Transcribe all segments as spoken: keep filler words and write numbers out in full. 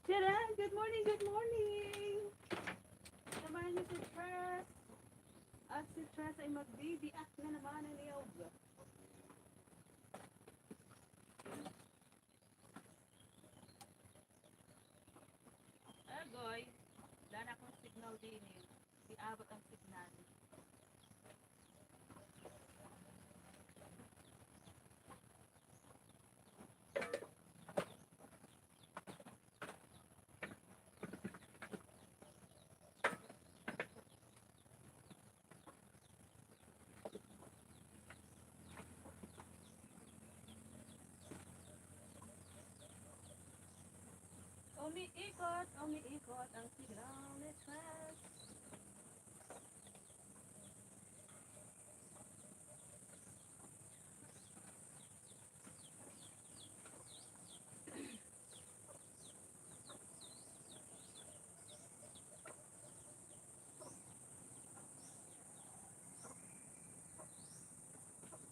Tada! Good morning, good morning! Samahan niyo si Tres. At si Tres ay magbibiak na naman ng niyog. Agoy, wala na akong signal din eh. Di abot ang signal. Umiikot, umiikot ang signal ni Tres.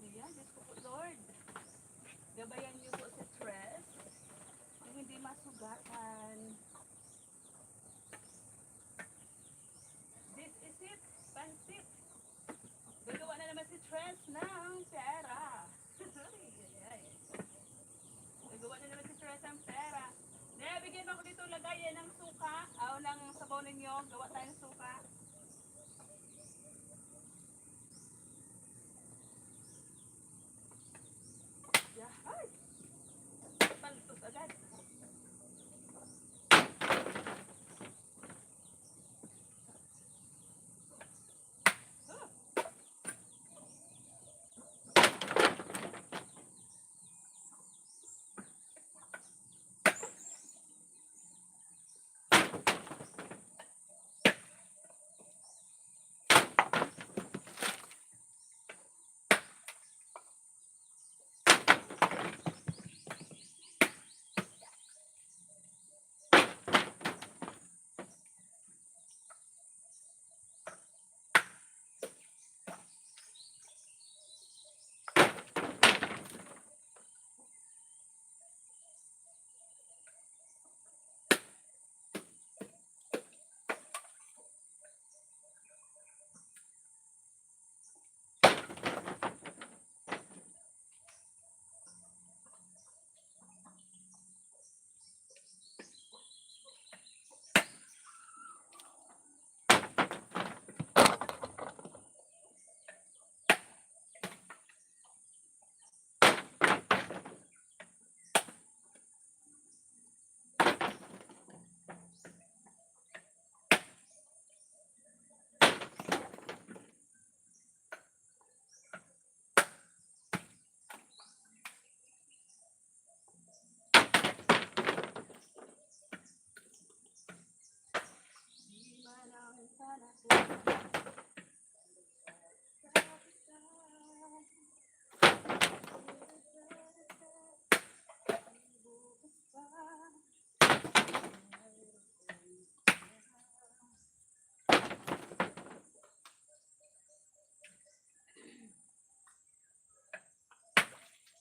Ayan, Diyos ko po, Lord. Gabayan niyo po si Tres. Yung hindi masugatan. This is it, pansit. Gagawa na naman si Tres ng pera. Ay, ay, ay. Gagawa na naman si Tres ng pera. Nabigyan mo ako dito, lagayan ng suka. Aw, ng sabaw ninyo. Gawa tayo ng suka. Yahay! Paltos agad.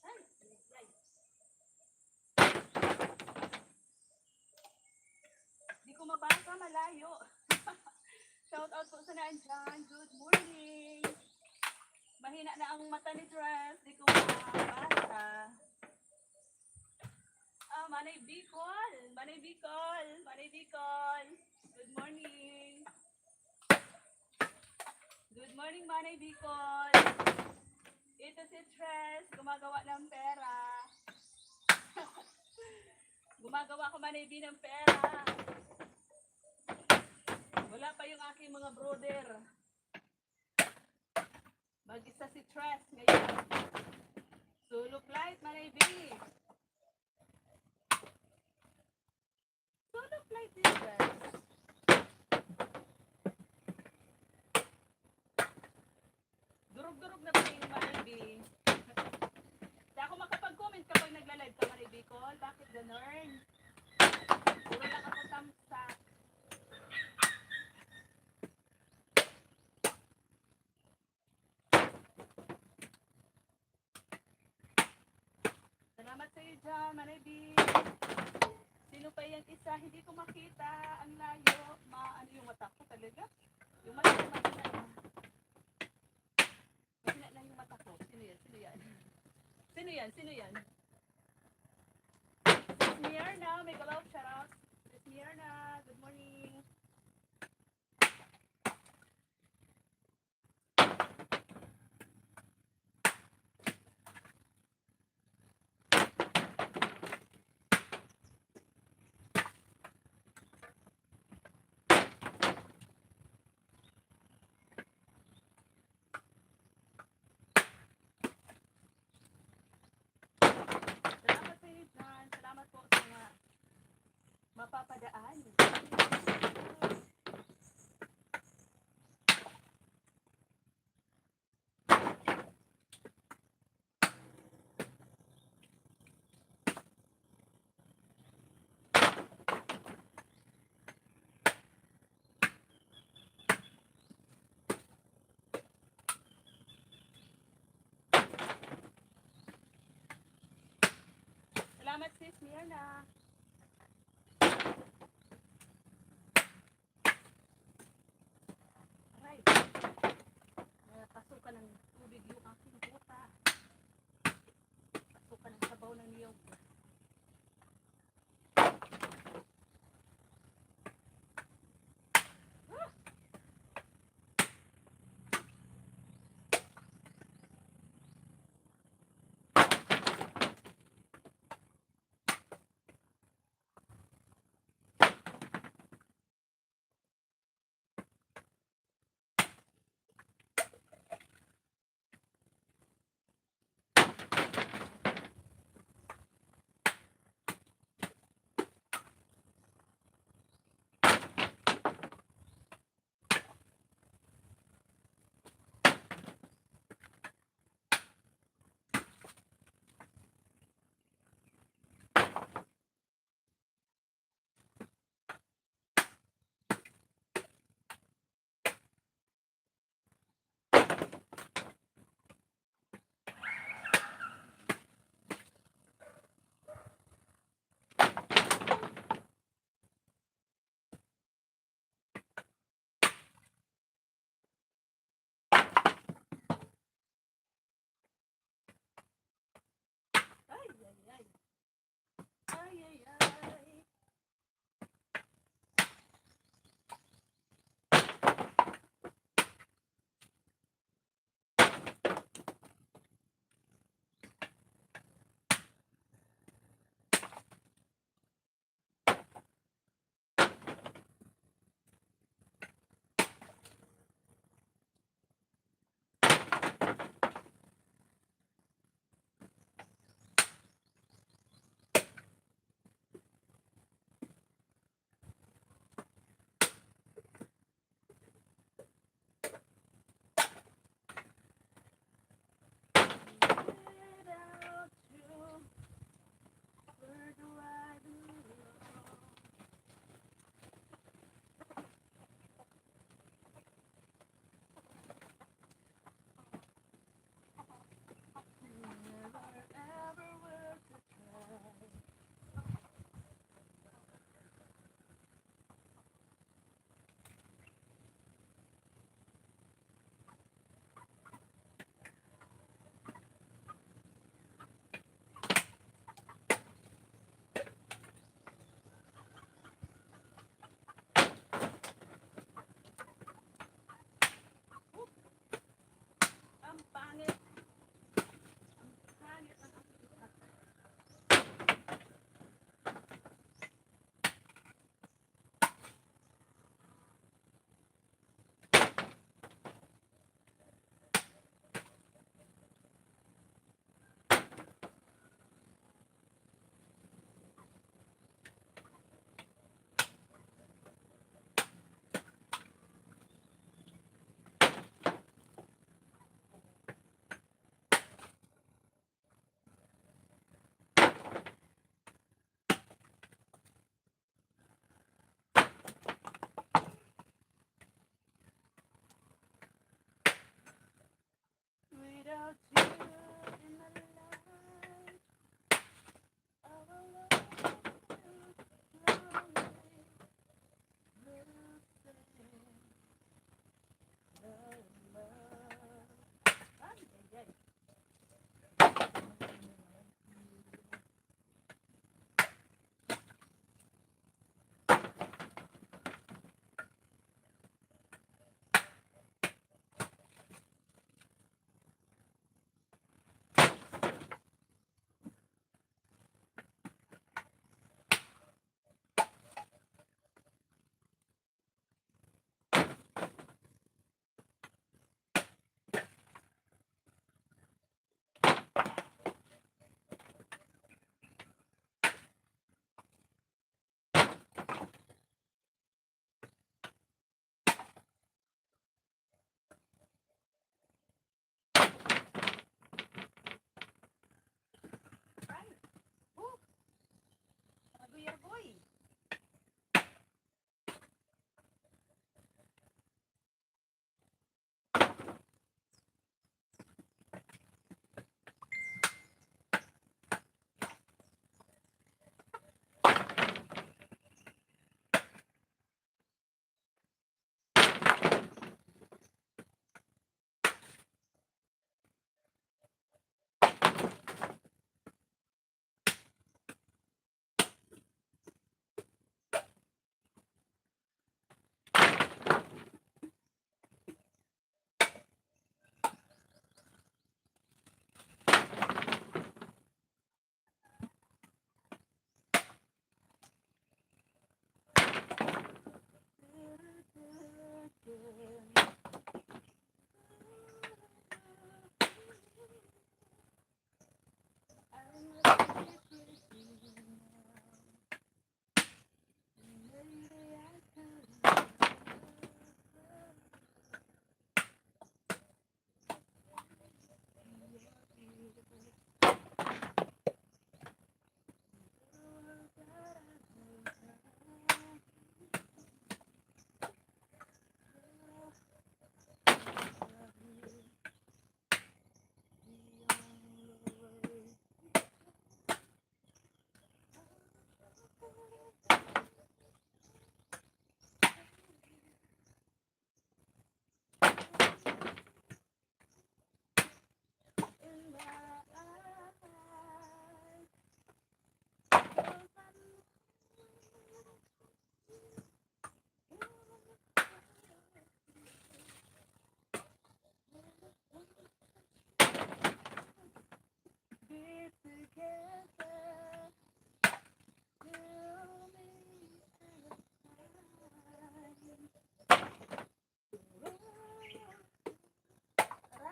Ay, ay, ay. Di ko mabasa, malayo. Shout out po sa nandyan. Good morning. Mahina na ang mata ni Tres. Di ko mabasa. Ah, Manay Bicol. Manay Bicol. Manay Bicol. Good morning. Good morning, Manay Bicol. Ito si Tres, gumagawa ng pera. Gumagawa ko, Manay B, ng pera. Wala pa yung aking mga brother. Mag-isa si Tres ngayon. Solo flight, Manay B. Solo flight din, guys. Durog-durog na ba yung Manay B? Di ako makapag-comment kapag nagla-live ka, Manay Bicol. Bakit ganun? Puro lang ako tamsak. Salamat sa iyo dyan, Manay B. Sino pa yung isa? Hindi ko Yan, sino yan? Sis Myrna, mega love, shout out. Sis Myrna, good morning. Salamat sa inyo dyan. Salamat po sa mga mapapadaan. Salamat, Sis Mirna. Aray. Napasukan ng tubig yung aking buta. Pasukan ng sabaw ng niyog.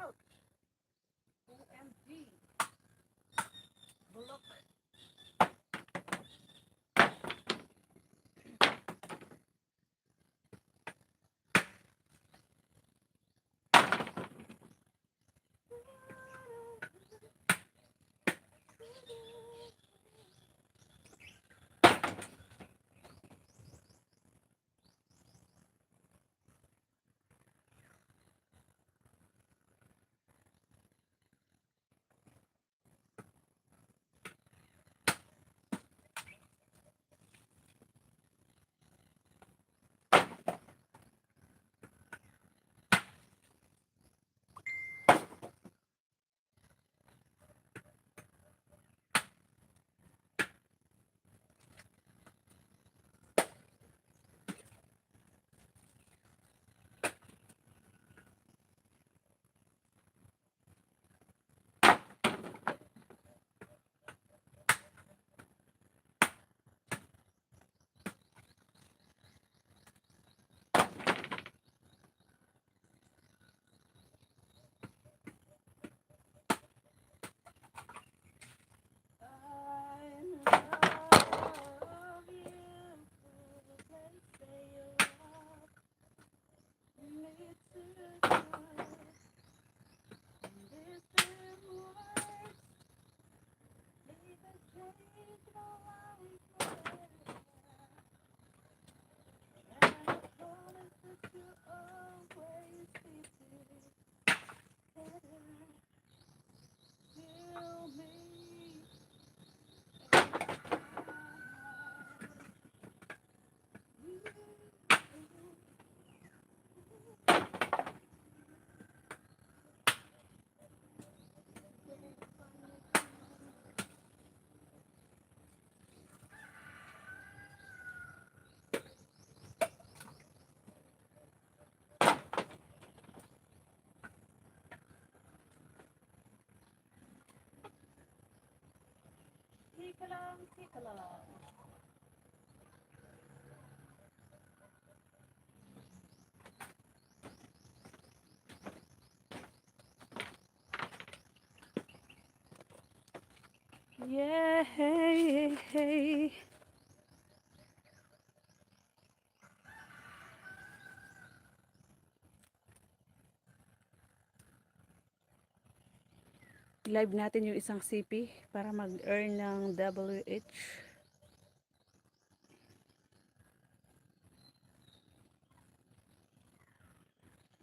Ouch! O M G! Bulok! Tika lang, tika lang. Yay! Live natin yung isang C P para mag-earn ng W H.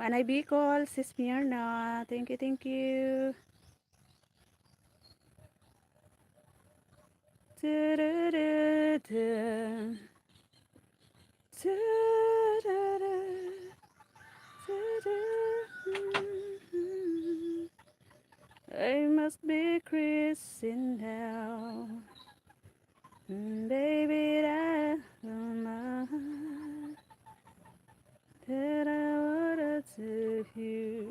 Panay Bicol, Sis Mirna. Thank you, thank you. Du-du-du-du. Du-du-du. Du-du. I must be crazy now. Baby, that woman that I wanted to hear.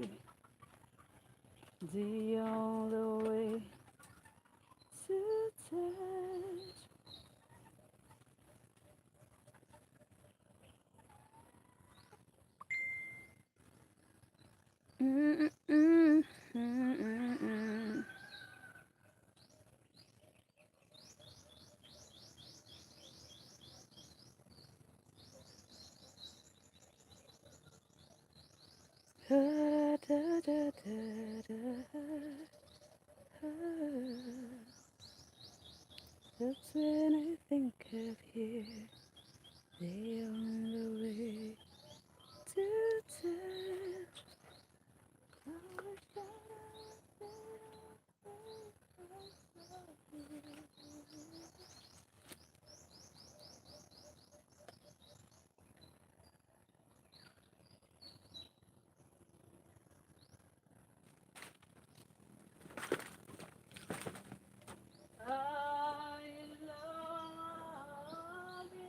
The only way to touch. Mm-mm-mm, mm-mm-mm. Da, da, da, da, da. That's when I think of you. The only way to touch. I love you.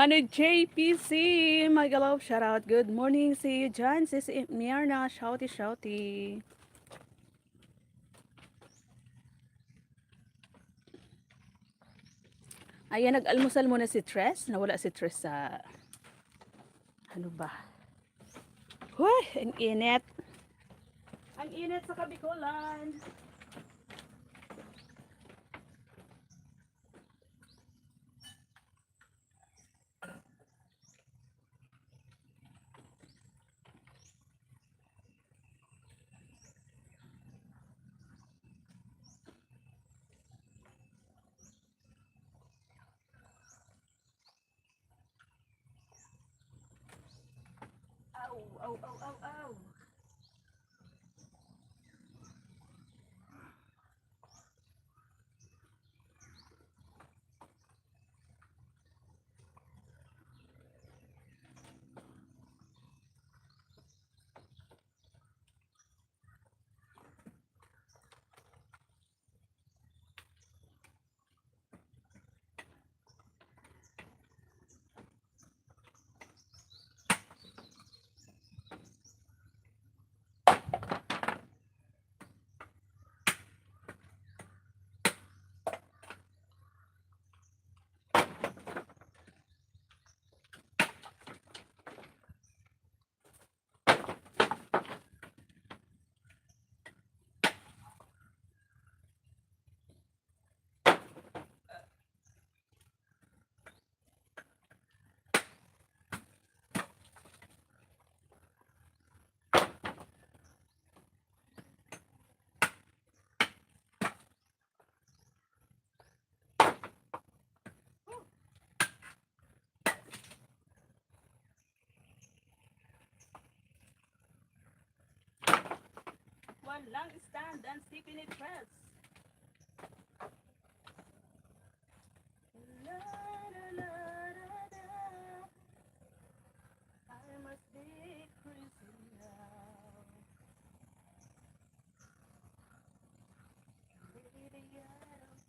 Ano, J P C, my love, shout out. Good morning, see you dyan. Si, si Mirna, shouty, shouty. Ayan, nag-almusal muna si Tres. Nawala si Tres sa, ano ba? Huy, ang init. Ang init sa Kabikulan. Aw, aw, aw, aw, aw. Walang stand ang C P ni Tres. La, la, la, la, la. I must be crazy now. Baby, I don't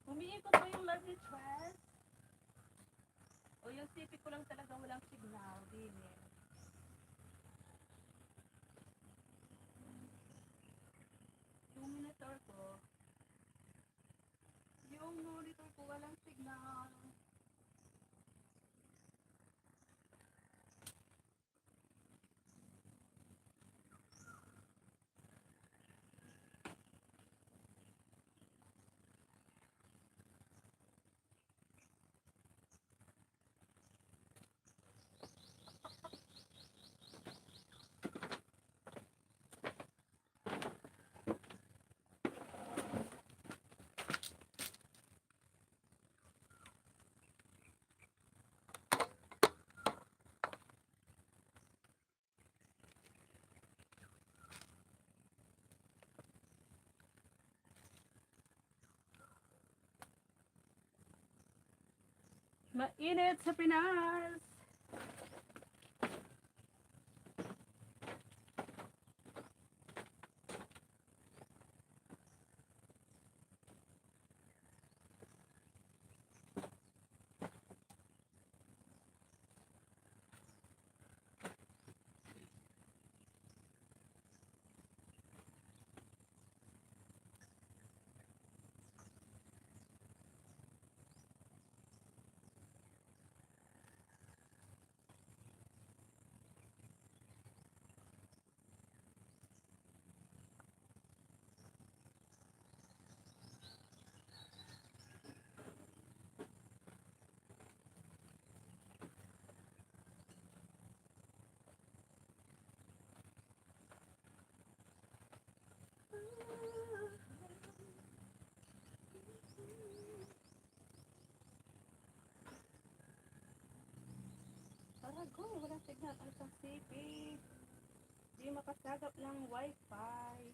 Umiikot ba yung live ni Chas? O yung C P ko lang talaga walang signal? Di, eh. Yung monitor ko, yung monitor ko walang signal. Mainit sa Pinas. Aray ko, walang signal ang isang C P. Di makasagap ng wifi.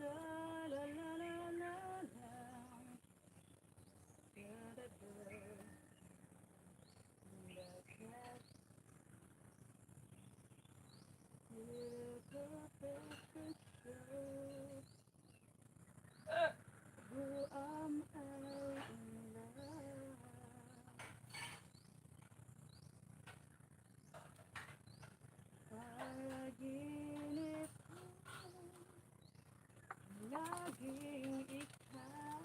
La, la, la, la, la, la. Da, da, da. Look at, look at the picture. Who am I in love? Panaginip ko, laging ikaw.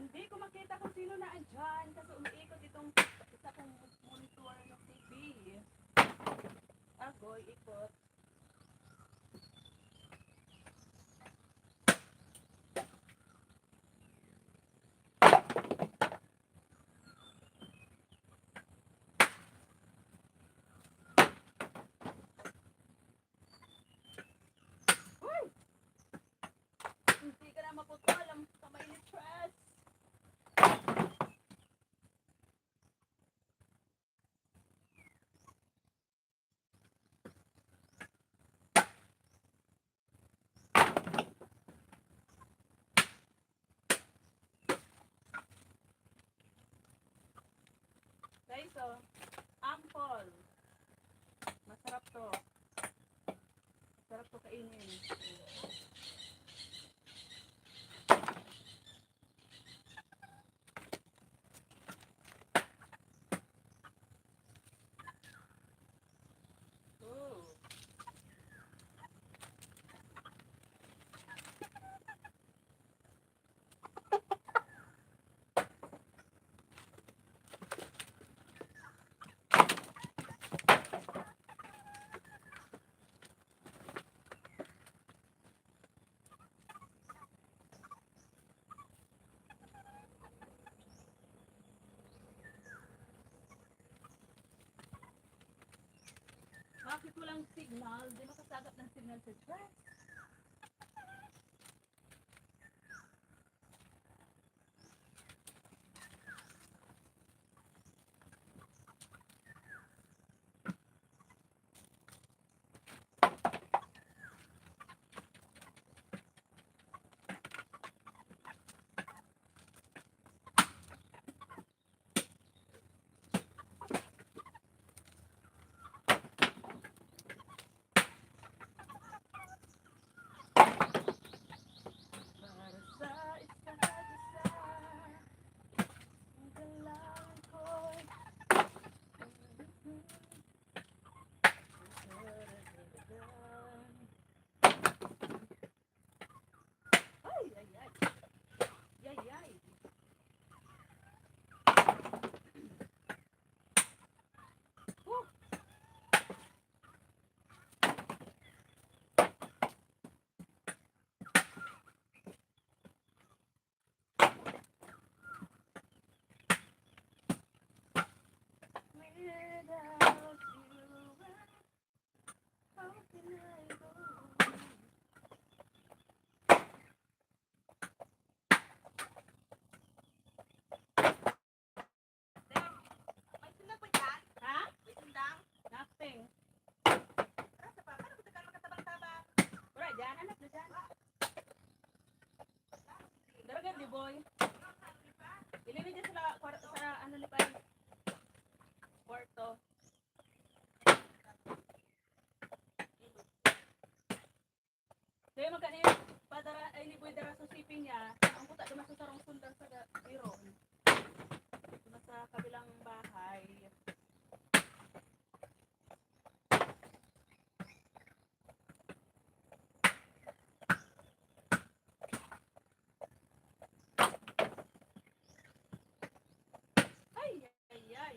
Hindi ko makita kung sino na andyan kasi umiikot itong isa kong monitor na T V. Agoy, ikot. Uy! Hindi ka na maputol ang kamay ni Tres. Guys, oh, ampol. Masarap to. Masarap to kainin. Bakit walang signal? Di makasagap ng signal sa Tres. Ay, ay, ay. Ay, ay. Huh. May sundang po dyan? Ha? May sundang? Nothing. Tara, sa pa. Paano kita ka makatabang-tabang? Wala dyan, anak na dyan. Daragan, di boy. Ilili dyan sa, kwar- sa ano ni Pai. Kwarto. Kaya magkano yung padara, ay, ni Boy dara sa siping niya, ang puta duman sa sarong sundang sa ga-, iron. Duman sa kabilang bahay. Ay, ay, ay.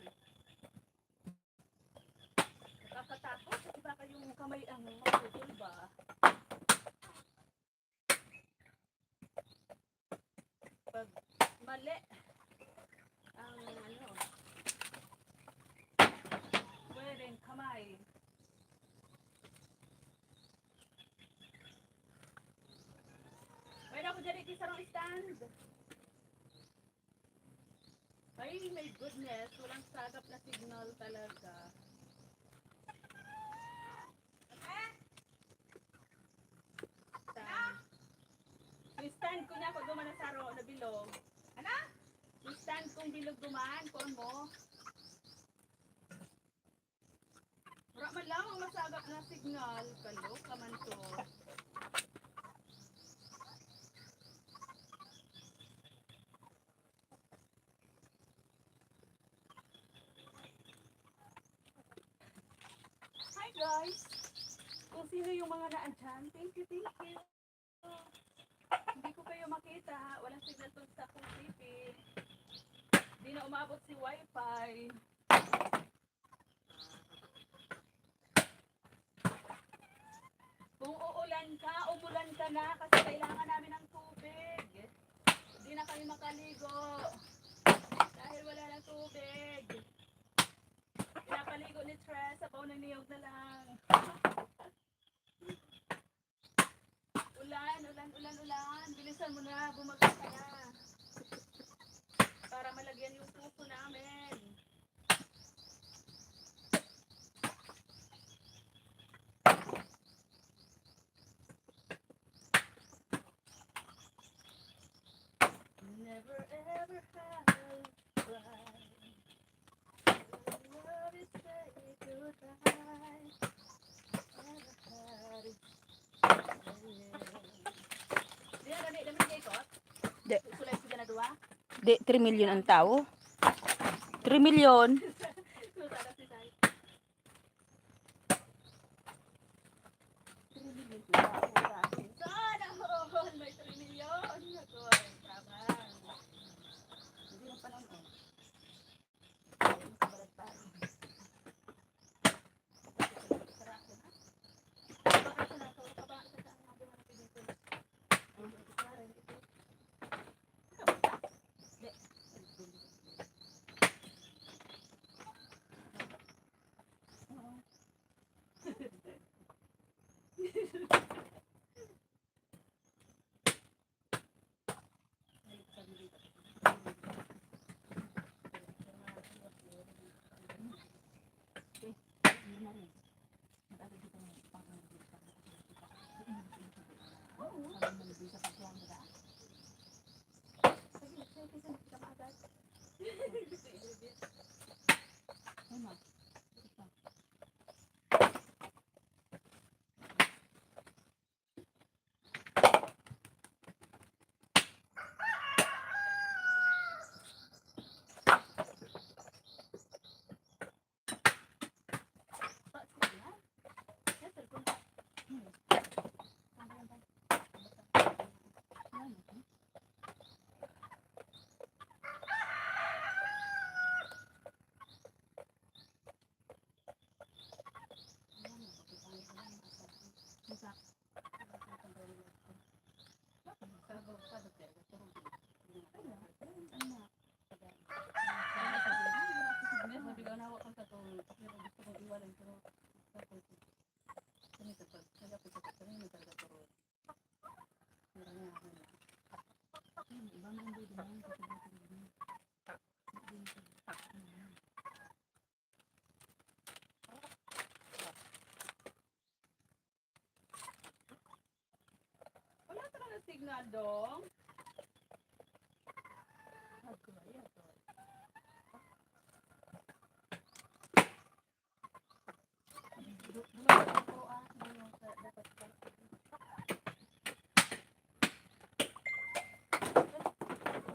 Katakot, di ba kayong kamay ang maputol ba? Pag mali ang ano, pwedeng kamay. Pwede ako dyan, sarong stand. Ay, my goodness. Walang sagap na signal talaga. Stand. Yung stand ko na ako duman na saro na bilog. Ano? Yung stand kong bilog duman, kuon mo. Wala man lang ang masagap na signal. Kaloka man to. Hi guys! Kung sino yung mga naandyan, thank you, thank you. Hindi ko kayo makita. Walang signal to sa akong T V. Di na umabot si wifi. Kung uulan ka, umulan ka na kasi kailangan namin ng tubig. Hindi na kami makaligo dahil wala ng tubig. Pinapaligo ni Tres, sabaw ng niyog na lang. Ulan, ulan, ulan, ulan. Bilisan mo na, bumagsak ka na. Para malagyan yung puso namin. Never ever have I cried. Love is say goodbye. Never had it. Di na gani, dami kay kot? Di. Sulay sila na duwa? Di, three million ang tao. Three million. Sulay si Sai. Three million sila. Sana all may three million. Ako, ay, tabang. Hindi na pala, oh. Hindi na pala, tabang. Wala talaga signal, dong.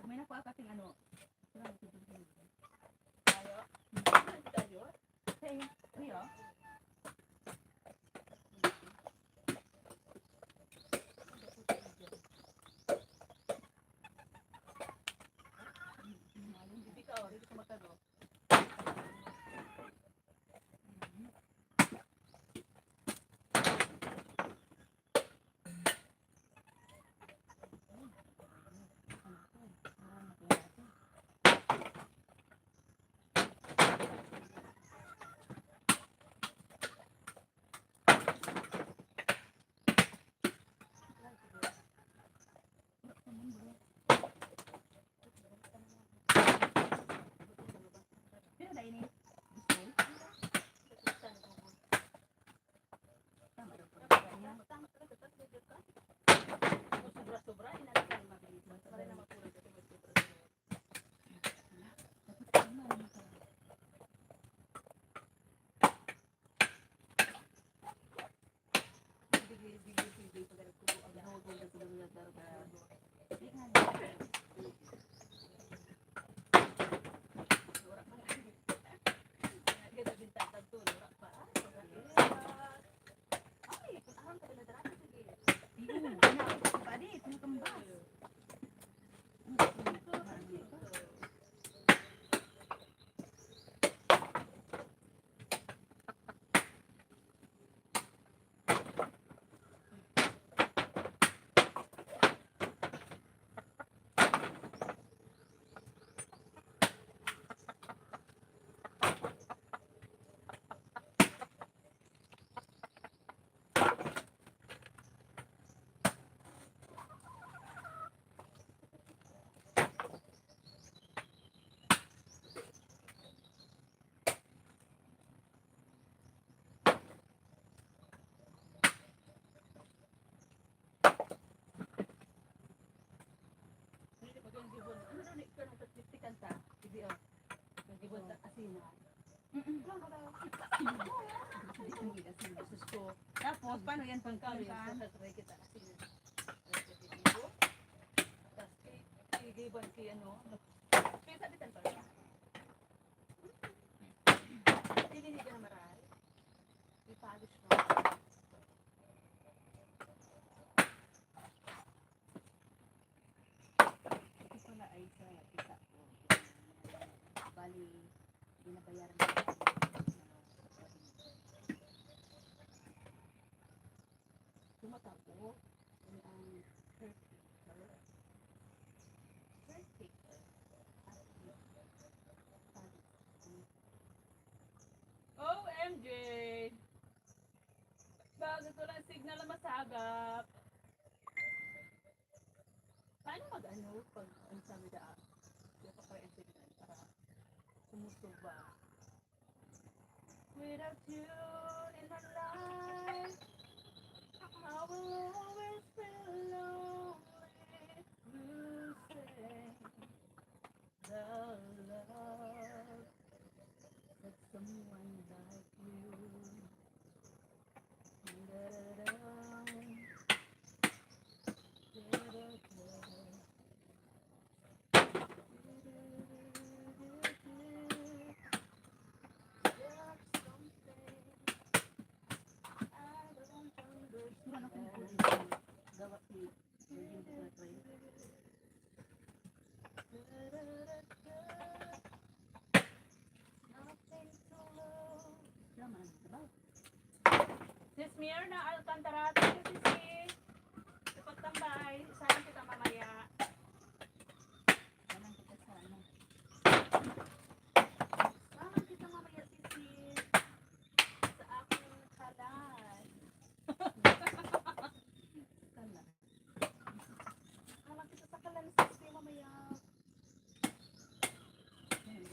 May nakuha kasing ano. Tayo? Tayo? Hey, Rio? Hindi, pag yung gibon, ano daw ni, ikaw nang tatikan ta? Hindi, oh. Yung gibon ta, asina. Tapos, paano yan pag kami, sa try kita, asina. Tapos, si gibon, si ano, kaya sabi tan pa rin. Hindi, hindi ka na maray. Ipalis mo. Ito pala ay sa isa ko. Bali, binabayaran ko sa mga tumatabo. Yun ang caretaker. Caretaker. O M G! Bago ko lang signal na masagap. Paano mag-ano pag ang sabi na, ah, hindi pa kaya ang signal para sumusuba? Without you in my life, I will always feel lonely, losing the love that someone like you. Sis Mirna Alcantara, thank you, Sisi. Sa pagtambay, saan kita mamaya? Saan kita sa ano? Saan kita mamaya, Sisi? Sa aking kalan. Kalan. Alam kita sa kalan sa sistema maya. Ano,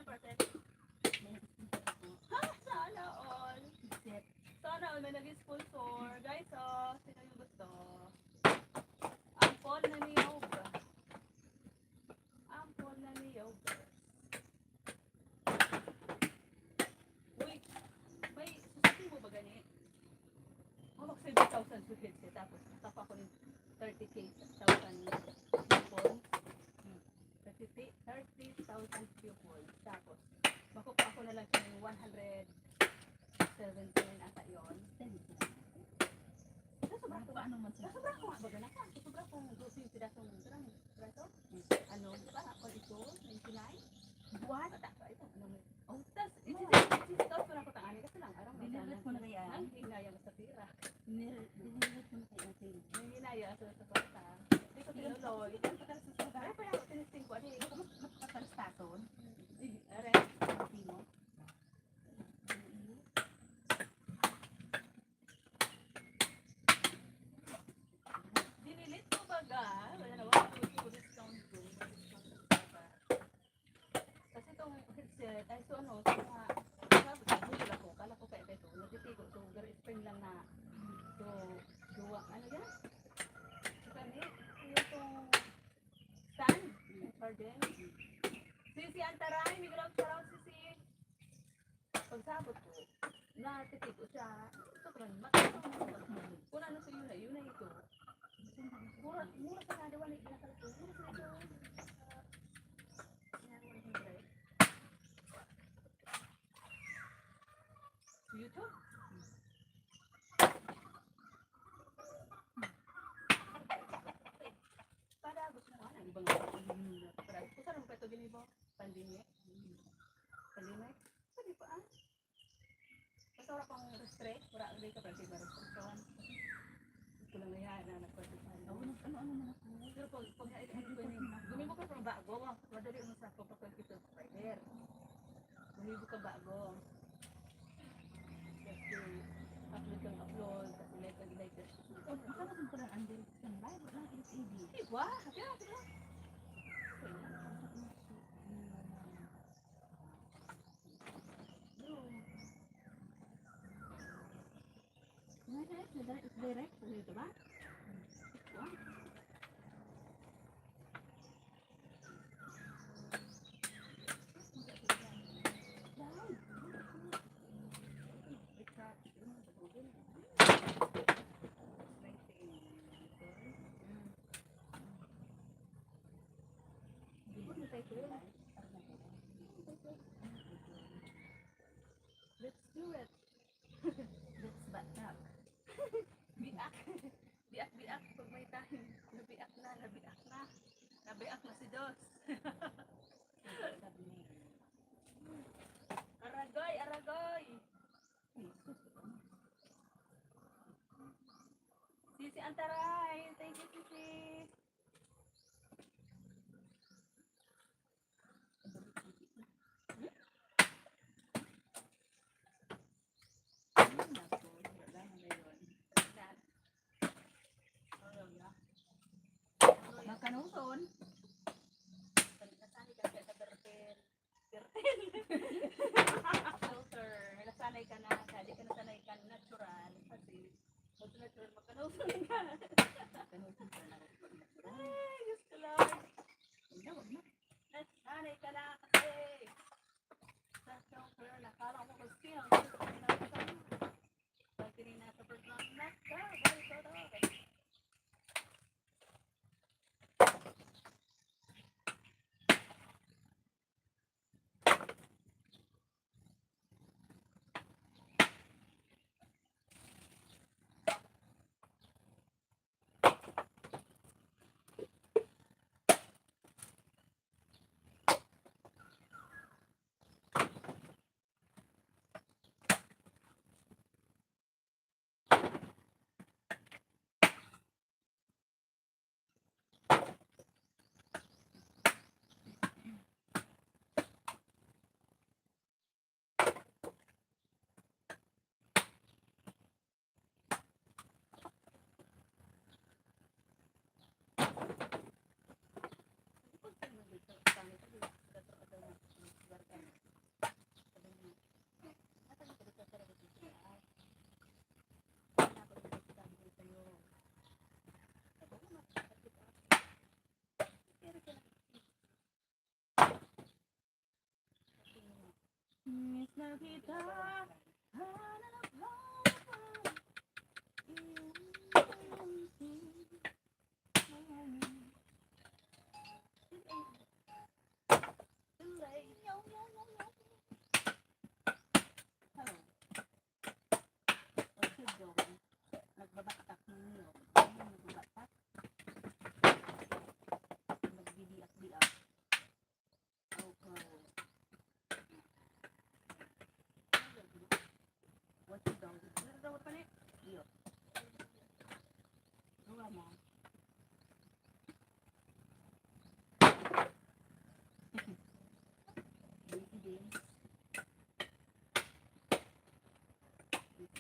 parte? Ha? Sana all. Sana all may nag-sponsor. Guys, oh, sino yung gusto? Ang Paul na niyog. Ang Paul na niyog. Uy, may susutin mo ba gani? Oh, mag seven thousand suhid siya, tapos nakapa ko ng thirty K, thousand coupons. Hmm. Thirty, thirty thousand coupons. Tapos, makukuha ko na lang yung one hundred seventy-nine ata yun. Sobra ko. Paano man siya? Sobra ko nga, baga na ka. Sobra ko, dosi yung pirasong, pirasong, ano, di ba? Kung ito, ninety-nine? Buwan? Ata pa, ito, ano, may, oh, tas, iti-, iti-, iti-, ito, ito na ko tangani kasi lang, arang, dinilit mo na kaya? Nang hinaya mo sa pira. Nil-, dinilit mo na kaya, ate? Nang hinaya sa, sa kwarta. Di ko tinuloy. Ito, ito, ito, ito, ito. Ay, pa yung tinisting ko, ano, eh. Mas, mas matalas tason? Eh, are. Hindi mo? Dinilit ko baga, wala na, wala ko discount ko. Kasi itong headset, ay, so ano, so, sa, sa, bulol ako, kala ko kaya ito, natitigo, so, very spring lang na, so, duwa, ano yan? Sa kami, itong stand, garden. Sisi Antaray, may ground surround, Sisi. Pag Sabot ko, natitigo siya. Ito ko lang, mata-, kung ano sa'yo na, yun na ito. Mura, mura sa kada wala, ginasal ko. Mura sa ito. Ito? Para gusto mo ang ibang para gusto mo pa ito ginibo? Pandemya? Pandemya? Pwede pa ah. Basta wala pang restrict, wala ang day ka pwede ba restriction? Ito lang nga yan, anak ko. Ano, ano, ano, ano? Pero pag, pag, gumibo ka pang bago, madali mo sa pagpapagkita sa spider. Gumibo ka bago. Kasi upload kang upload, kasi like kang like. Ang ano kung pala ang direct sa live, wala ang F A B. Di ba? Kaya, di ba? Ano siya? Sa direct, direct? Ano ito ba? Wow. Let's do it. Let's back up. Biak. Biak, biak. Pag may time. Nabiak na, nabiak na. Nabiak na si Dos. Aragoy, aragoy. Sisi Antaray. Thank you, Sisi. Makanuson. Filter. Nasanay ka na, kaya di ka nasanay ka natural. Kasi, mas natural, makanuson ka. Makanuson ka na natural. Ay, Diyos ko, Lord. Hindi, wag na. Nasanay ka na kasi. Sa filter, nakala ko kung sino ang gusto ko na sa pag tinina sa program na, ah, balik ko to. Miss na kita, hanap, hanap ang iyong ngiti. Hello. Nagbabatak ng niyog. Ano yung nagbabatak? Nagbibiak-biak. Okay. What you doing? Ano daw pa ni? Iyo. Ano mo? Baby din.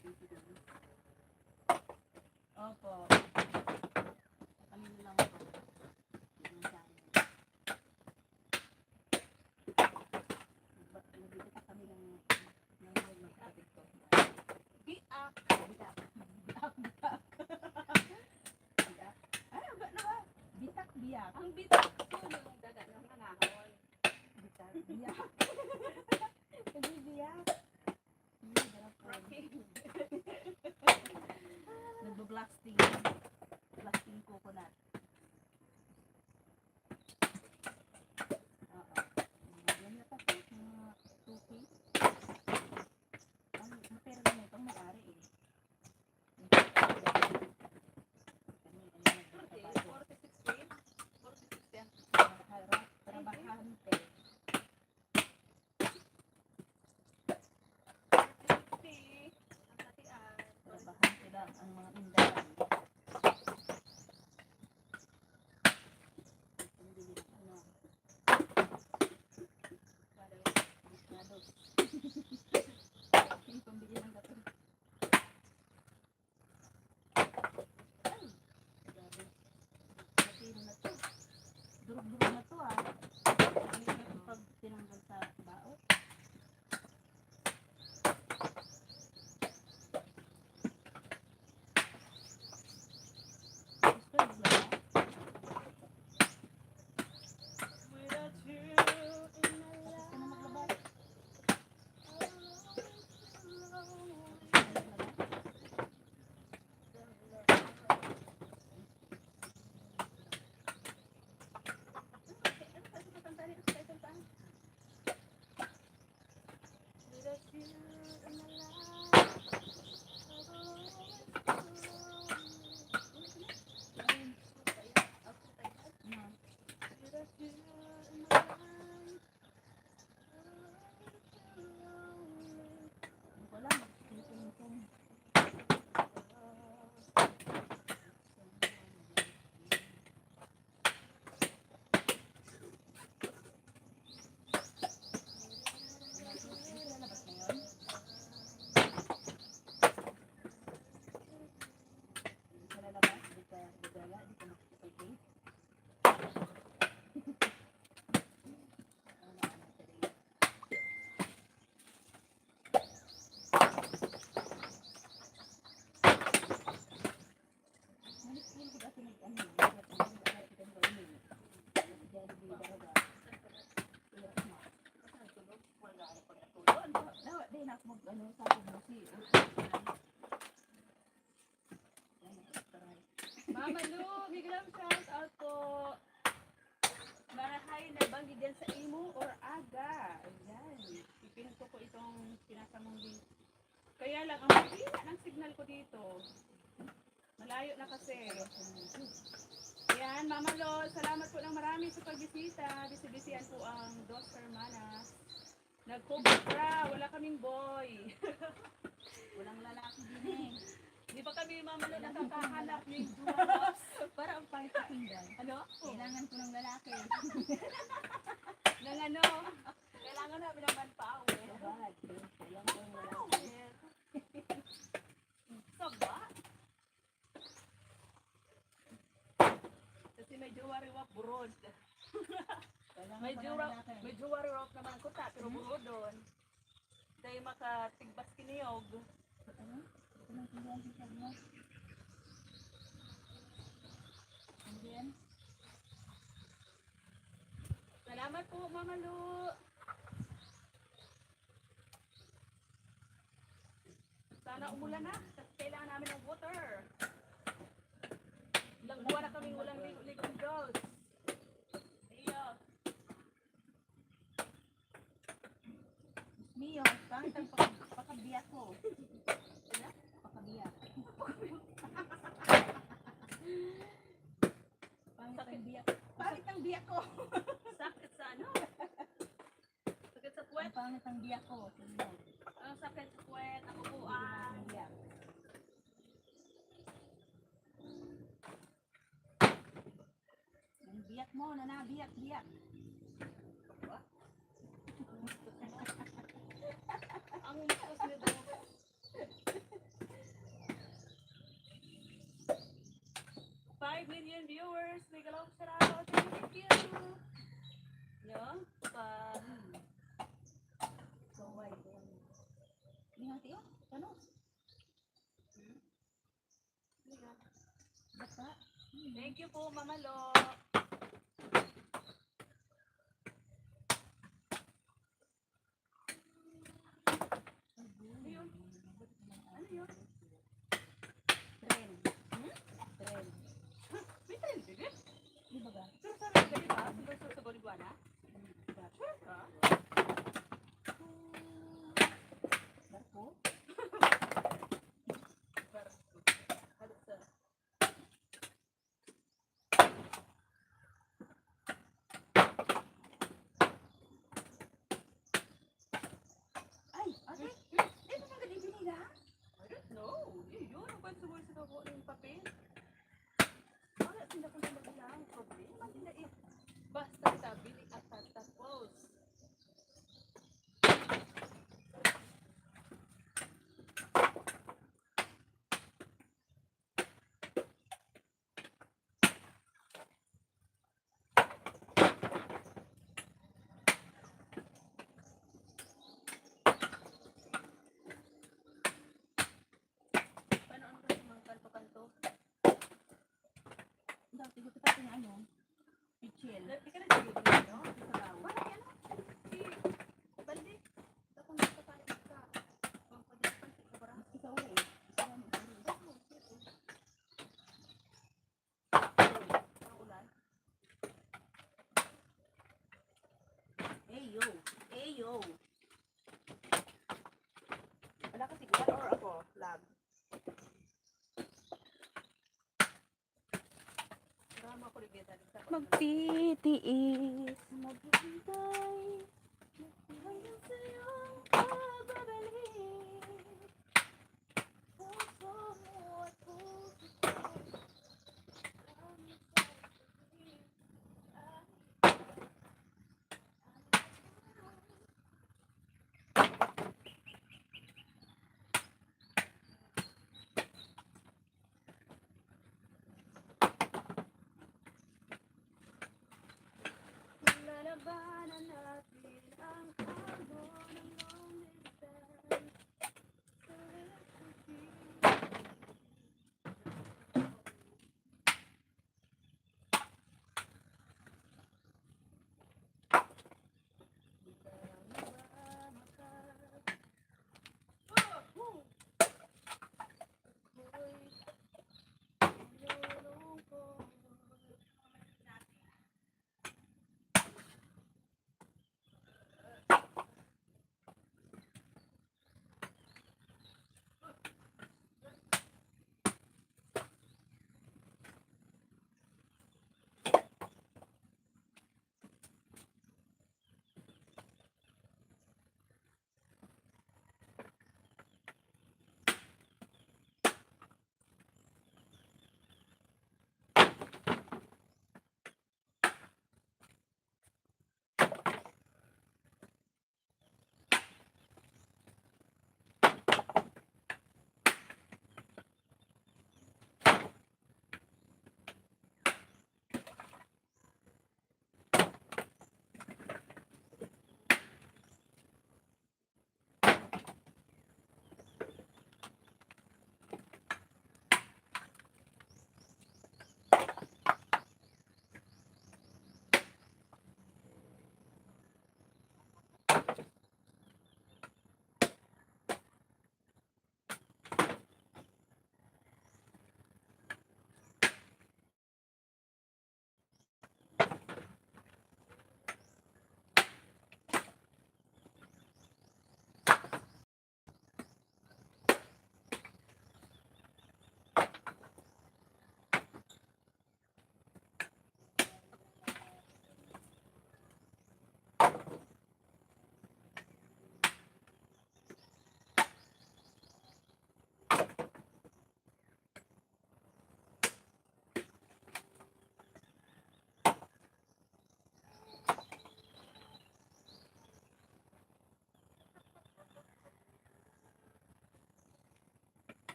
Baby din. Opo. Kami na lang po. Yung sa amin. Ba-, nagkita kami ng, ng magkapit ko. Biak. Biak. Biak, biak. Biak. Ay, ang ba na ba? Bitak, biak. Ang bitak ko yung daga ng manahon. Bitak, biak. Hindi biak. Blasting. Blasting coconut. Oo. Yan na pa po, mga two K. Ang, ang pera na itong may-ari eh. Kami, ano, forty, forty-six K? Forty-six yan. Trabaha-, trabahante. Trabahan sila ang mga tindahan. Pambili ng ano. Para masyado. Yung pambili ng gato. Ay, grabe. Matino na to. Durog-durog na to, ah. Ang hirap pag tinanggal sa baot. Gusto mo ba? Tapos ka na maglaba? Mama Lu, big love shout out po. Marahay na banggi dyan sa imo or aga? Ayan. Pipinto ko itong pinasa mong link. Kaya lang, ang hina ng signal ko dito. Malayo na kasi. Ayan, Mama Lu, salamat po ng marami sa pagbisita. Bisi-bisihan po ang Dos Hermanas. Nagkukupra, wala kaming boy. Walang lalaki din eh. Di ba kami, Mama Lu, nakakahanap ng jowa? Para ang pangit pakinggan. Ano? Kailangan ko ng lalaki. Ng ano? Kailangan namin ng manpower. Sabagay. Kailangan ko ng lalaki. Manpower. Saba? Kasi may jowa riwak burod. Kailangan May ko ng jowa, lalaki. May jowa riwak naman ko ta, pero Hmm? burodon. Dahil makatigbas kiniyog. Ano? Ito lang tingnan sa mo. And then? Salamat po, Mama Lu. Sana umulan na. Kasi kailangan namin ng water. Ilang buwan na kaming walang ligo-ligo, girls. Iyo. Mio, pangit ang paka-, pakabiyak ko. Ano? Pakabiyak. Pangit ang biyak. Pangit ang biyak ko. Sakit sa ano? Sakit sa puwet. Ang pangit ang biyak ko. Ang sakit sa puwet, ako po ang Ang biyak. Ang biyak mo, nanabiyak-biyak. Ang umiwas ni Dok. Five million viewers. May galaw, salamat. Thank you. Yo, pa. So, why? Ingat iyo. Ano? Bata. Thank you po, Mama Lu. Ano yun? Ano yun? Tren. Vlog. Magtitiis, maghihintay, hanggang sa iyong pagbabalik. Puso mo at puso ko. Lalabanan natin ang hamon ng long distance.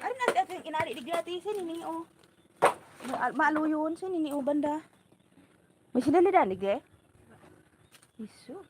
Ari na si Ate Inari, digdi Ate, sini ni, oh. Ma-, maluyon, sini ni, oh, banda. May sinalidan, digdi? Jesus.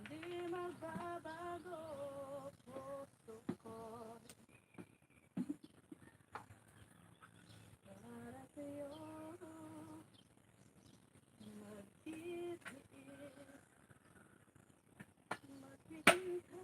Hindi magbabago, puso ko. Para sa'yo, magtitiis, maghihintay.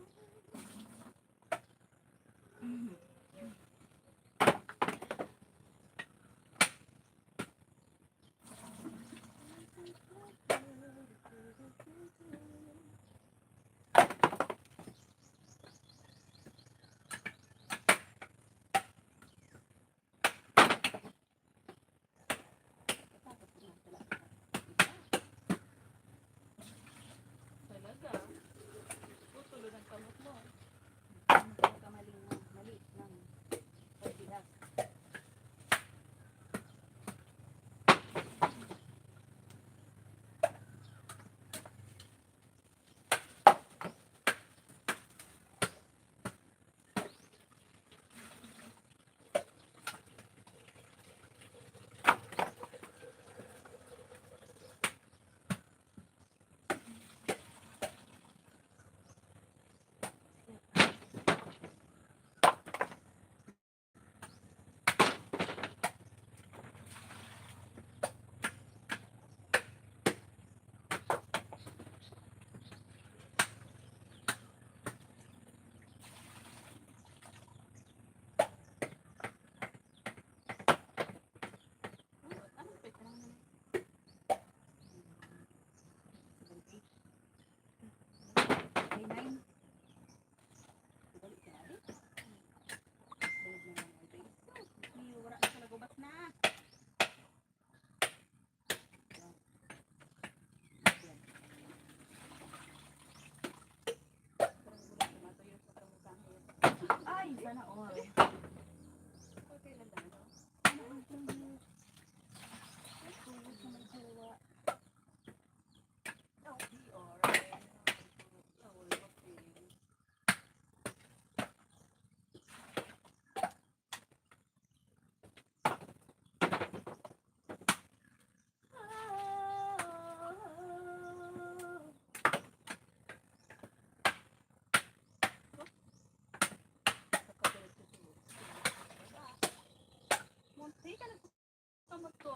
Salamat ko.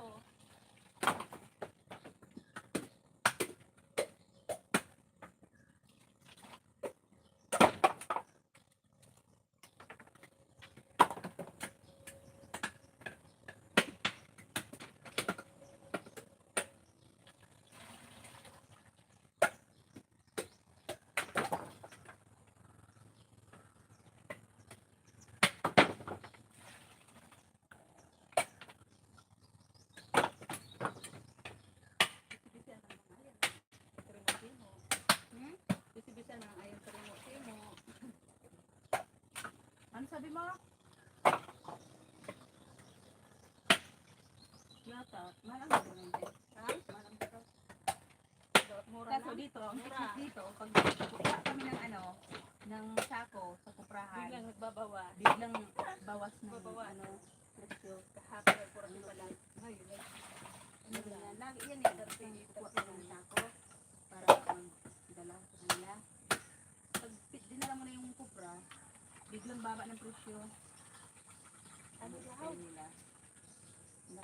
Hmm? Bisibisa na ang ayang sa remote mo. Ano sabi mo? Yata, malang na rin, te. Ha? Malang na rin. Mura Kaso lang. Dito, ang Mura. Technique dito, pag kukuha kami ng ano, ng sako sa kuprahan, Biglang nagbabawas. Biglang bawas ng Babawas. Ano, presyo. Kahapon, puro pala. Ngayon, ano Ano lang. Yan, lagi yan eh. Ang kukuha kami ng sako para magdala sa kanila. Pag dinala mo na yung kupra, biglang baba ng presyo. Ano daw? Nila.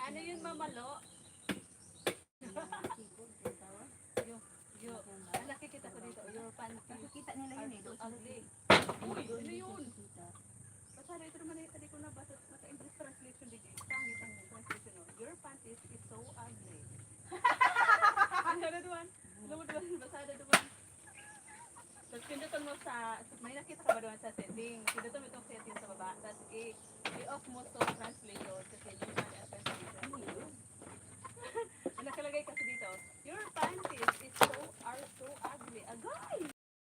Ano yun, mamalo? Yo, yo. Ang nakikita ko dito, your panty. Nakikita nila yun eh, Are so doon sila ugly. Uy, doon ano yun? Nakikita. Basta ito naman yung tadi ko nabasa, nasa English translation dito. Pangit ang translation, no? Your panties is so ugly. Ano na duman? Ano mo duman? Basada duman. Tapos pindutan mo sa, may nakita ka ba duman sa setting? Pindutan mo itong setting sa baba. Tapos i- I-off mo sa translation kasi hindi naman ang translation. Ano yun? Ang nakalagay kasi dito, "Your panties is so, are so ugly." Agay!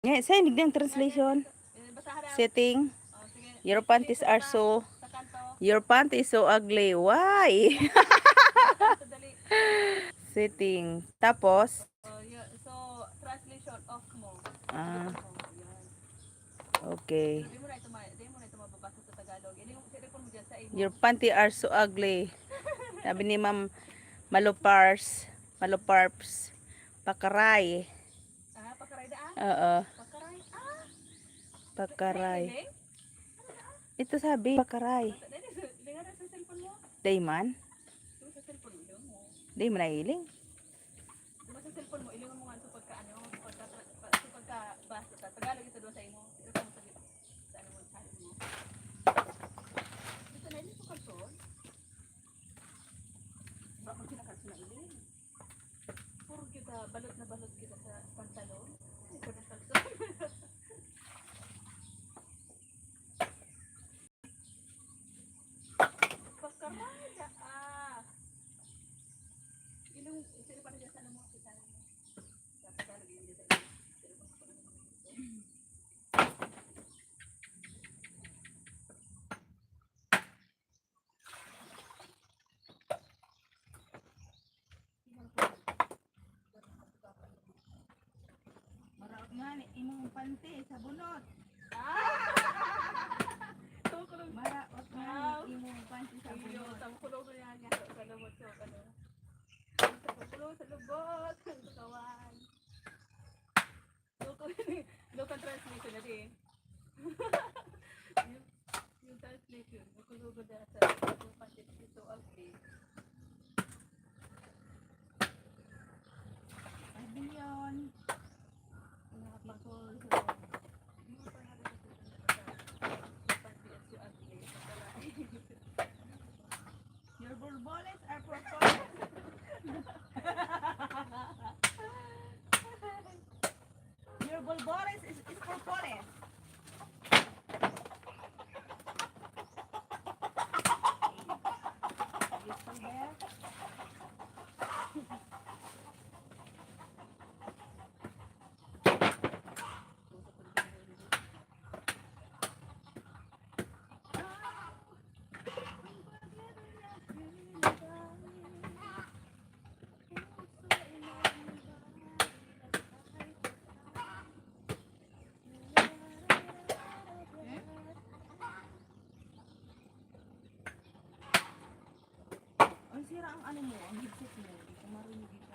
Nga, sa inig ng translation. Eh, basahan na. Setting. Oh, sige. Your panties are so, Sa kanto. Your panties so ugly. Why? Sa dali. Setting. Tapos, Oh, yun. So, translation, off mo. Ah. Off mo. Yan. Okay. So, di mo na ito ma-, di mo na ito mababasa sa Tagalog. Yan yung cellphone mo dyan sa imo. Your panty are so ugly. Sabi ni Ma'am Malupars, Maluparps, pakaray. Ah, pakaray daan? Oo. Pakaray. Ah! Pakaray. Nailing? Ano daan? Ito sabi, pakaray. Dali, dali, dali, sa cellphone mo. Dayman? Ito sa cellphone mo, dali mo. Di mo nailing? Di ba sa cellphone mo, ilingon mo nga sa pagka, ano, sa pagka, sa pagka, basta sa Tagalog ito doon sa imo. Ito sa, sa, sa, ano mo, sa mo. Ito na, ito sa kalson. Ba, mo sila kalson na iling. Puro kita, balot na balot kita sa pantalon. Ito na kalson. Pagkaraya, ah. Ilong, sino pa rin sa ano mo, sa tanong mo? Sa Tagalog, yun, sa Maraot nga ni imong panty sa bunot. Ah! Tukulog. Maraot nga Wow. ni imong panty sa Iyo, bunot. Sa kulog na yan nga. Sa lubot ko, ano. Sa kulog, sa lubot, sa kawan. Local, local translation na din. Yung, yung translation, nakulugod na sa, sa pansit ito, okay. Ay, bilyon. Mga pangkol. Mga pangalan sa pansit ito, okay. Your bulboles are purple. Your bulboles is, is purple. You see there? Ang sira ang ano mo, ang headset mo. Hindi ko marinig ito.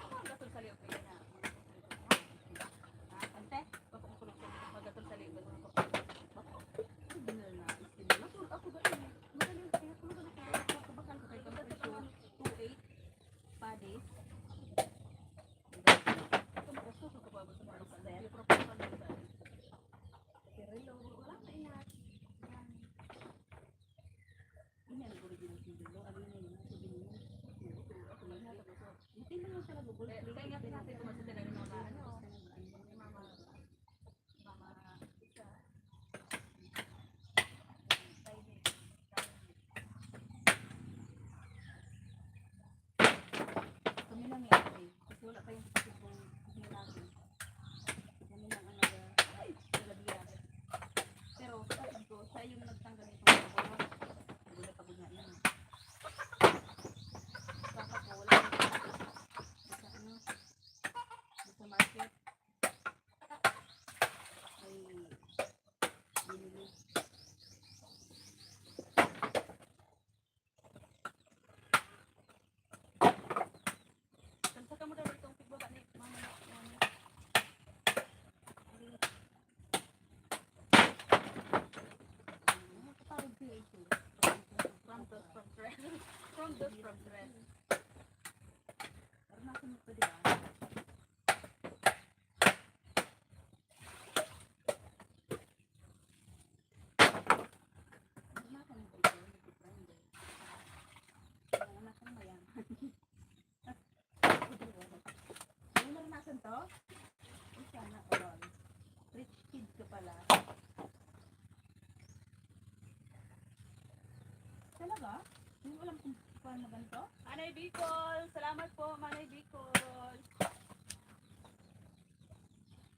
Ang gasol sa liog, kaya na. Ah, ante? Bako ang kulog sa liog. Ang gasol sa liog, bako ang kulog. Bako. pa yung kapatid kong lalaki. Yan yung ano, ay, talabiya. Pero kapatid ko, siya yung nagtanggal nitong gulo. Gulo pa niya yan. Papa ko, wala nang kapatid. Sa ano, sa market. Ay, binili. Kansa ka mo daw itong pigbaba ni mama na, mama. From the, from the, from the. Parang nasa mo pa, di ba? Ang anak ng mayaman. Hindi mo naranasan to? Ay, sana all. Rich kid ka pala. Talaga? Hindi mo alam kung paano ganito? Manay Bicol! Salamat po, Manay Bicol!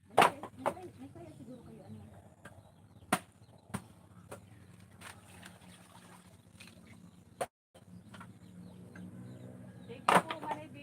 May kaya, may kaya, may kaya siguro kayo, ano? Thank you po, Manay B.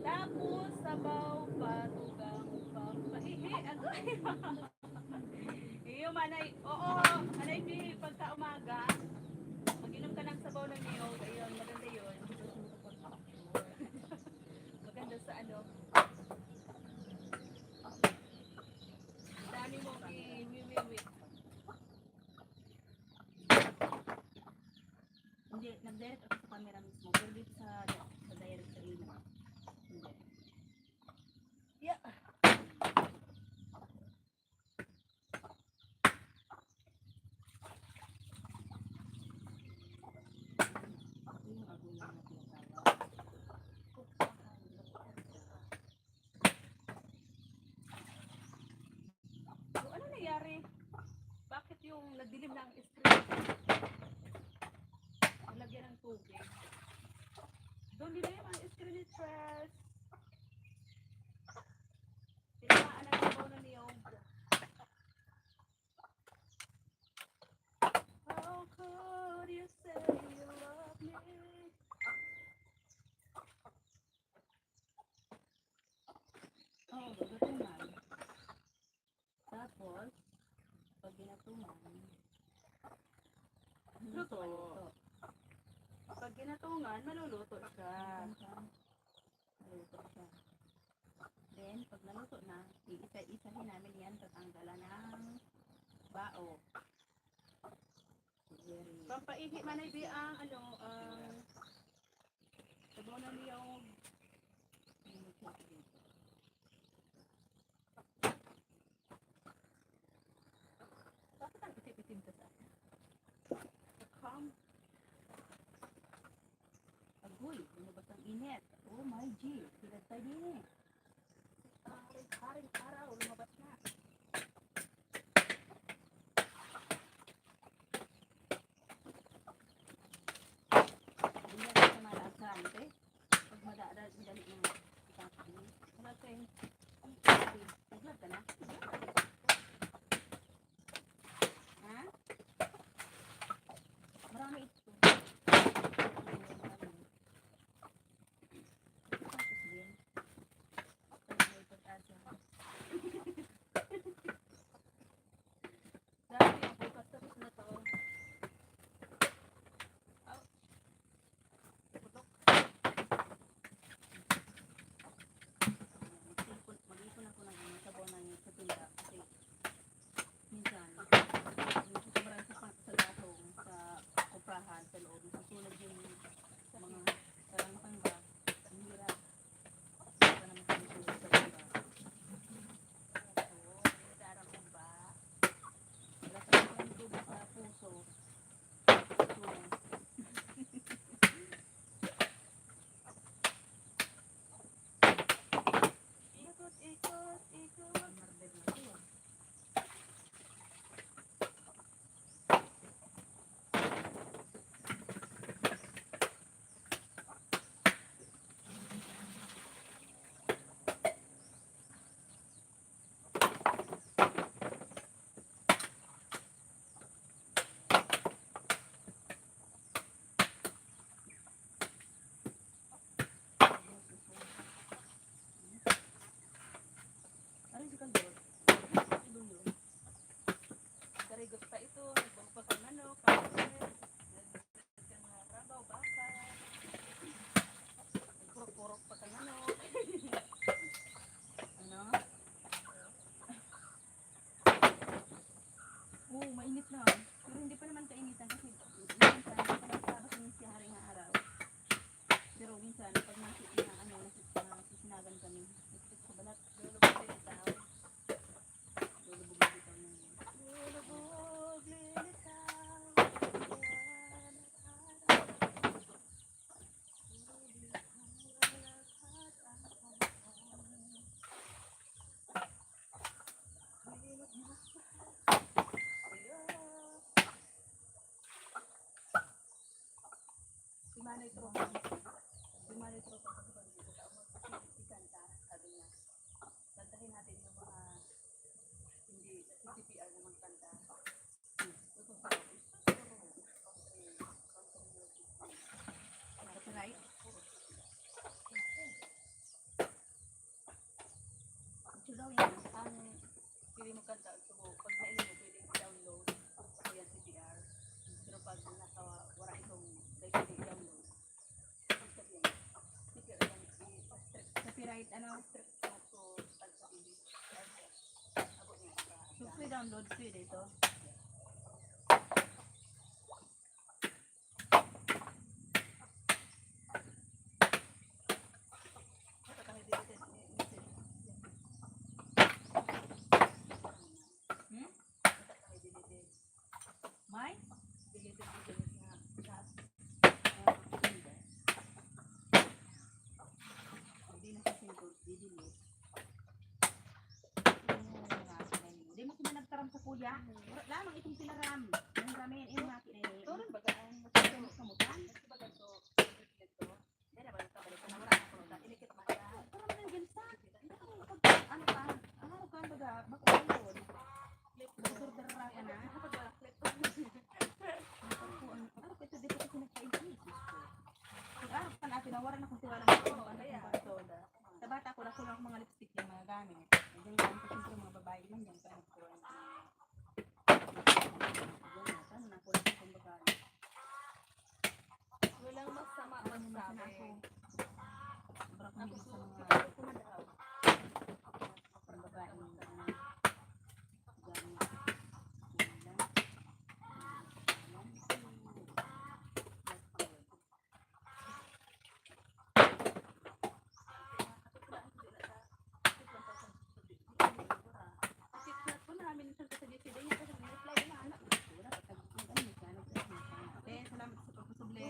Tapos, sabaw, patugang, pampahihi. Agoy! Iyo, Manay. Oo, Manay B, pagka umaga, mag-inom ka ng sabaw ng niyog. Ayun, maganda yun. Maganda sa ano. Dami mong iwiwiwi. Hindi, nag-direct ako sa camera mismo. Pero dito sa, sa direct sa email. Hindi. Yeah. So, ano nangyari? Bakit yung nagdilim na ang screen? Nalagyan ng tubig. Doon dilim ang screen ni Tres. Tinamaan ang sabaw na niyog. How could you say you love me? Oo, gagawin man. Tapos, pag ginatungan, hindi Luto. siya maluto. Pag ginatungan, maluluto siya. Maluto siya. Then, pag naluto na, iisa-isahin namin yan, tatanggalan ng bao. Very Pampaihi, Manay B, ang ano, ang sabaw na niyog. Bakit ang itim-itim ka sa akin? Nakam. Agoy, lumabas ang init. Oh my G, pinagtay din eh. Haring, haring araw, lumabas na. Hindi na sa malasan, okay? Pag madadal, madali na. Wala tayong, nag-vlog ka na? Ha? Marami ito. Tapos din. Pero may pag-asa. Dati ang bukas, tapos na to. Aw. Putok. Cellphone Susunod yung mga sarang sangga. Ang hirap. Hindi pa naman kami susunod sa sangga. Oo, hindi na darang ba? Wala pa naman kami tubig sa puso. Susunod. Ikot, ikot, ikot. Aray, si Kaldor. Karigot pa ito, nagbangkos ang manok, kapatid. Nagkang mga rabaw, baka. Nagpurok-purok pa kang manok. Ano? Oo, mainit na. Pero hindi pa naman kainitan kasi minsan, naglalabas naman siya haring araw. Pero minsan, pag nasi-, na, ano, nasi-, nasisinagan kami, nagpit sa balat. Lulubog, lilitaw. Lulubog, lilitaw na yun. Lulubog, lilitaw. Si Manay Tropa, si Manay Tropa, kasi pag dito sa umot, kasi ikanta, sabi niya, kantahin natin yung mga hindi nag-C P R na magkanta. Copyright? Ito daw yan. Ang pili mo kanta, ito mo, pag naili mo, pwede i-download. Ito yan, C P R. Pero pag nasa wala itong, pwede i-download. Ibig sabihin, C P R yan, i-restrict. Copyright, ano? Restrict na to, pag sa T V. Abot niya, sa So, free download, free dito. Hmm? May? Hindi na sa singkod, didilit. Yung mga aso na yun. Di mo sila nagtaram sa kuya? Wala lamang itong tinaram. Ang ramen, yung mga kinain. Ito rin baga ang kamutan. Baga to, ito. Dahil naman sa balik ko na wala na ako. Ilikit na siya. Ito naman ang gansa. Ano pa? Ang araw ka, baga, bako yun. Order ka na. Kapag wala, clip. Ano pa ito? Di ko kasi nagpa-increase. Ang araw ka na, tinawaran akong tiwala mo. Ano kaya? Ang barsoda. Sa bata ko, nakuha ako mga lipstick yung mga gamit. Diyan ko, ang siyempre, mga babae man yan, kaya nakuha na. Diyan na, saan na, kuha sa pang babae. Walang masama magsabi. Ako, sobra kong hilig sa mga pang babae, ano, gamit. Yun lang. Kasi chat ko na, minsan ko sa G C D niya, kasi reply na, anak. Wala, pag nag-, ano, nag-, nag-, eh, salamat sa pagpasubli.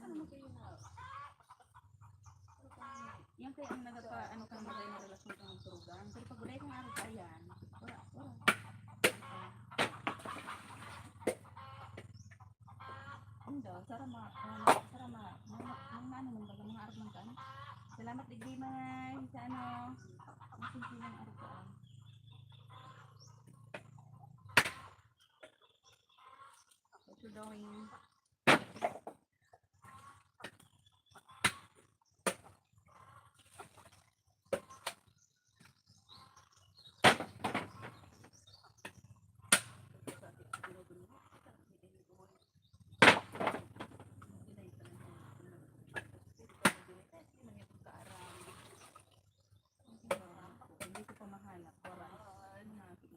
Ano mo kayo na? Yan kaya ang nagpa-, ano, kang bagay na relasyon kang turugan. Pero pag wala kang araw pa yan, wala, wala. Ang daw, sara ma, ano, sara ma, ma, ma, ma, ano, mga, mga arog ng kan. Salamat, digdi, May, sa ano, ang simple ng arog ko, ah. What you doing? Hindi ko pa mahanap. Wala. Ano nga, sige.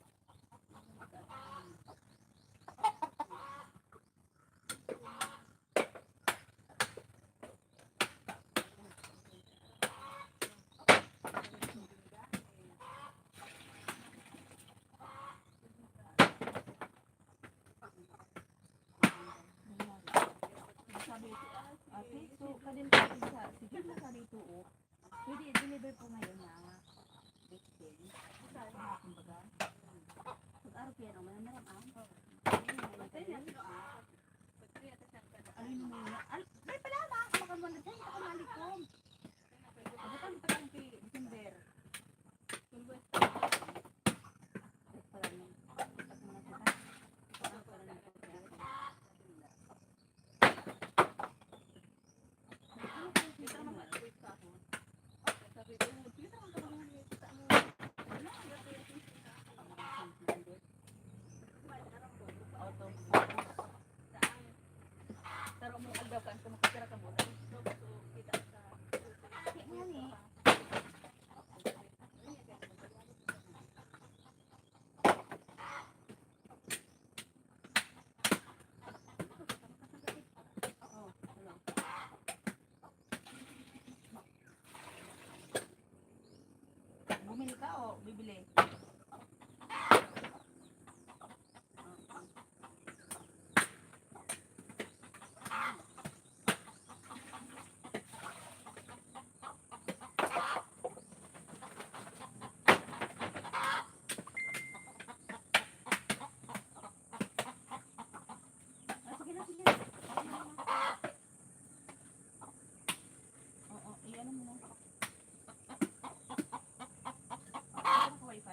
Sabi, ate, so, kadin ka sa, sige na sa dito, oh. Pwede i-deliver po ngayon na fifteen. Sa hapon baga. Pag-araw kaya naman, naram ang. Ano yun mo na? Al-, may pala, ma. Makamulat sa ito, kamalikom. Abot ang tagang pi-, December. Pero mo aldaw ka, ang kumakatira ka mo. Bumili ka o bibili? Ah, sige na, sige na. Oo, i-ano mo na. Ano ka wifi?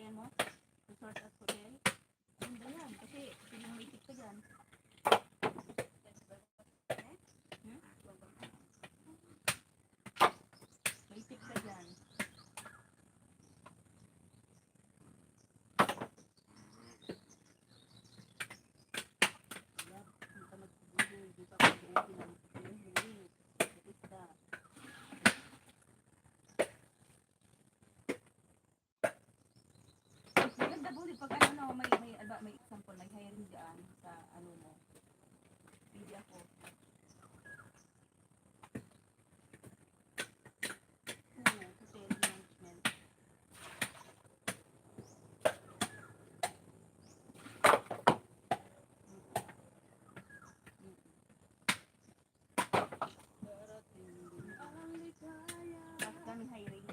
Ano? Resort at hotel? Ano ba yan? Kasi feeling may tip ka dyan. Hmm? May tip ka dyan. Wala, hindi ka magsiguro, hindi pa ako buo pinag-, Maganda po, di pag ano, no, may, may, alba, may example, may hiring dyan sa ano mo. Pwede ako. Ano, hotel management. Basta may hiring.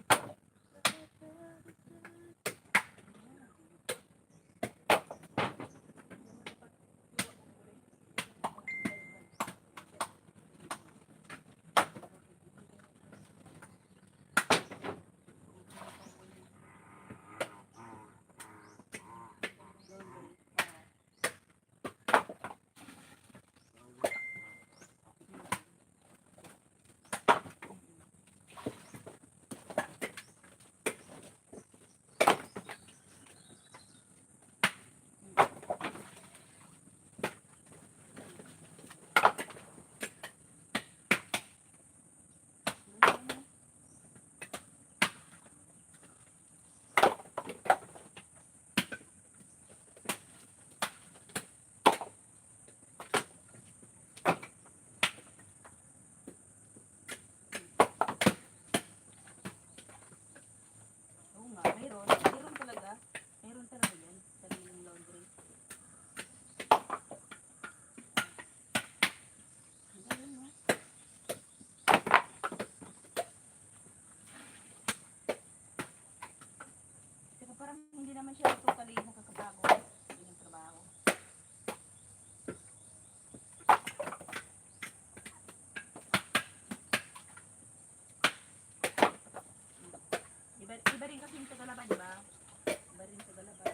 Oo nga, mayroon. Mayroon talaga. Mayroon talaga yan. Sariling laundry. Ang galing, no? Tsaka parang hindi naman siya totally nakakapagod. Yun yung trabaho. Iba, iba rin kasi yung tagalaba, di ba? Iba rin yung tagalaba.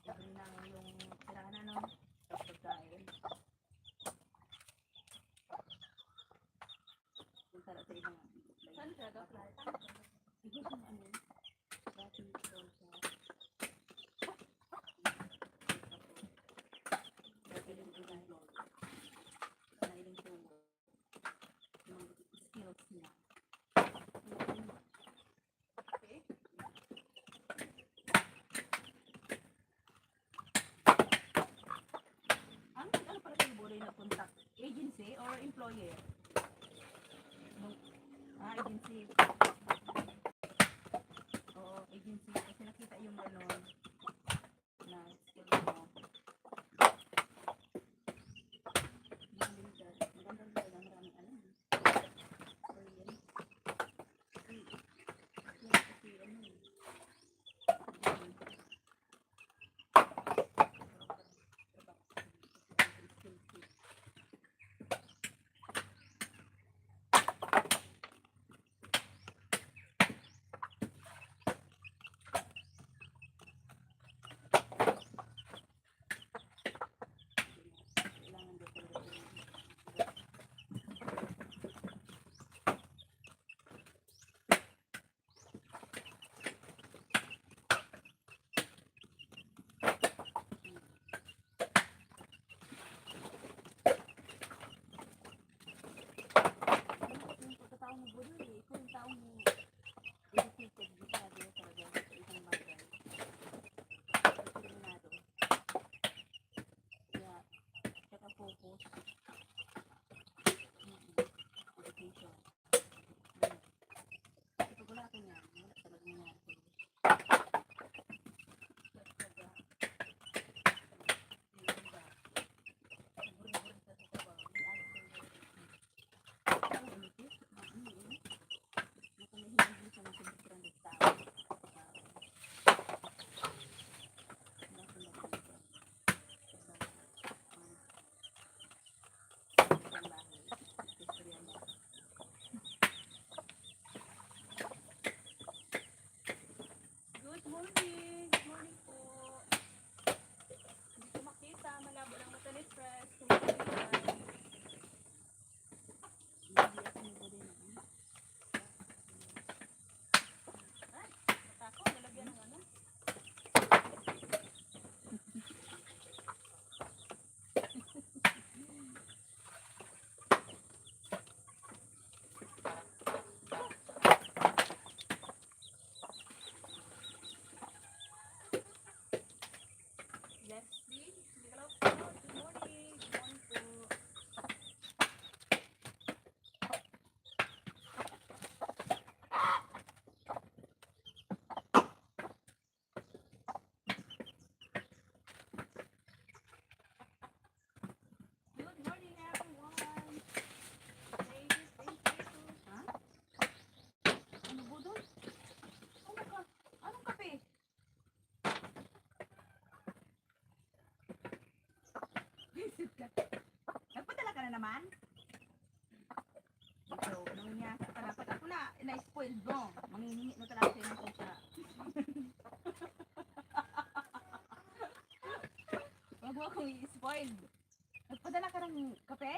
Libre na yung tirahan, ano? Sa pagkain. Punta na sa ibang place. Saan siya? Dock Light? Siguro kung ano, dati ito sa dati yung ibang floor. Sa ilang floor. Yung mga skills niya. Okay. Ano, ano pala kayo, Boy, nag-contact? Agency or employer? Ah, agency. Oo, agency. Kasi nakita yung gano'n na skill mo. Maganda, maganda talaga, maraming alam. So, yun. Yun kasi, ano, eh. Nagpadala ka na naman? Ikaw, nangingiyasa ka na. Pag ako na, na-spoiled mo. Mangingihi na talaga sa'yo ng pusa. Huwag mo akong i-spoil. Nagpadala ka ng kape?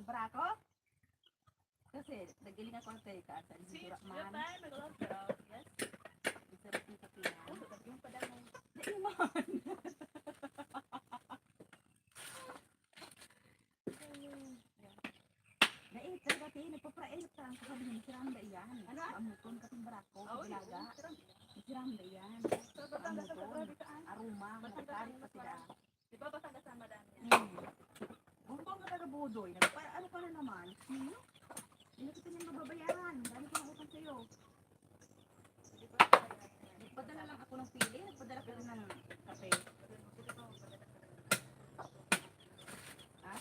Barako? Kasi, nag-iling ako ang teka. Sa Sweet, Sura man. Time, I love you. Yes. Ang sarap ng kape na. Oh, yung padala mo. Daiman. Dai, talaga, te, nagpaprael ka. Ang sabi niya, "Siranda iyan." Ano? Ang mukon, kating barako, oh, paglaga. Yun, siranda. "Siranda iyan." Sa Batangas, ang mukon, grabe ka, ah. Aroma, Batangas, nagkarit ang pa sila. Di ba, Batangas ang madami yan? Hmm. Kung pa ang taga Budoy, nagpa-, ano ka na naman? Hmm? Hindi kita niyan mababayaran. Dami ko ng utang sa'yo. Nagpadala lang ako ng pili, nagpadala ka rin ng kape. Ha?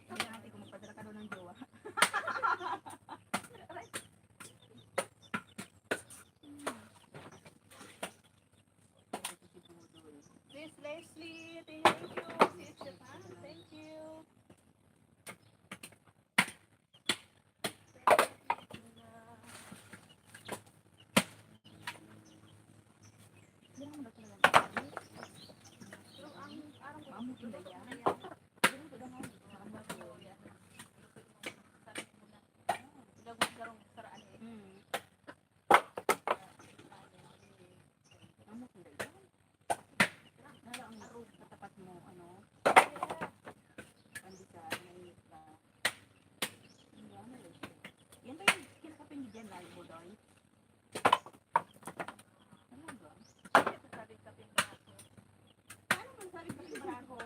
Hindi na natin kung magpadala ka daw ng jowa. Miss Leslie, thank you. Sis Japan, thank you. Nala ang katapat mo, ano? Pandesal, may ka. Yan ba yung kinakapin ni Jan Live mo, Doy? Ano ba? Ano man sabi ko yung barako?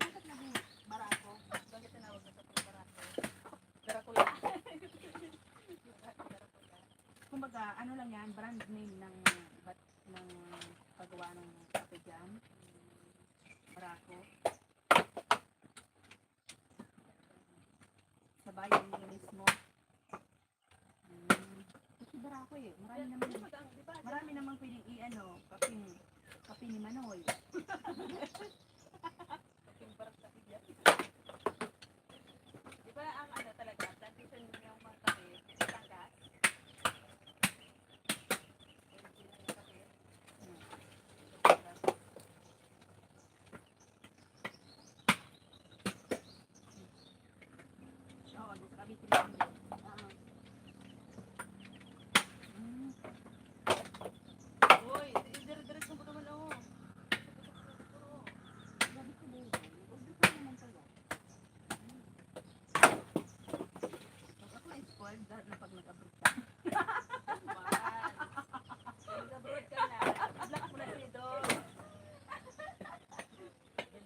Bakit naging barako? Bakit tinawag na sa barako? Barako yan. Kumbaga, ano lang yan, brand name ng iba't ng paggawa ng kape dyan. Barako. Sa bayan niyo mismo. Hmm. Kasi barako eh. Marami naman, marami naman pwedeng i-ano, kaping, kaping ni Manoy. Di ba ang ano talaga, plantation yung mga kape, Batangas? Original na kape. Oo, di sa Cavite lang. Ah. Mm. Uy, di-, dire-diretso mo naman, oh. Grabe ka, baby. Order ka naman pala. Pag ako na-spoiled, dahil na pag nag-abroad ka. Pag nag-abroad ka na, i-block mo na si Idol.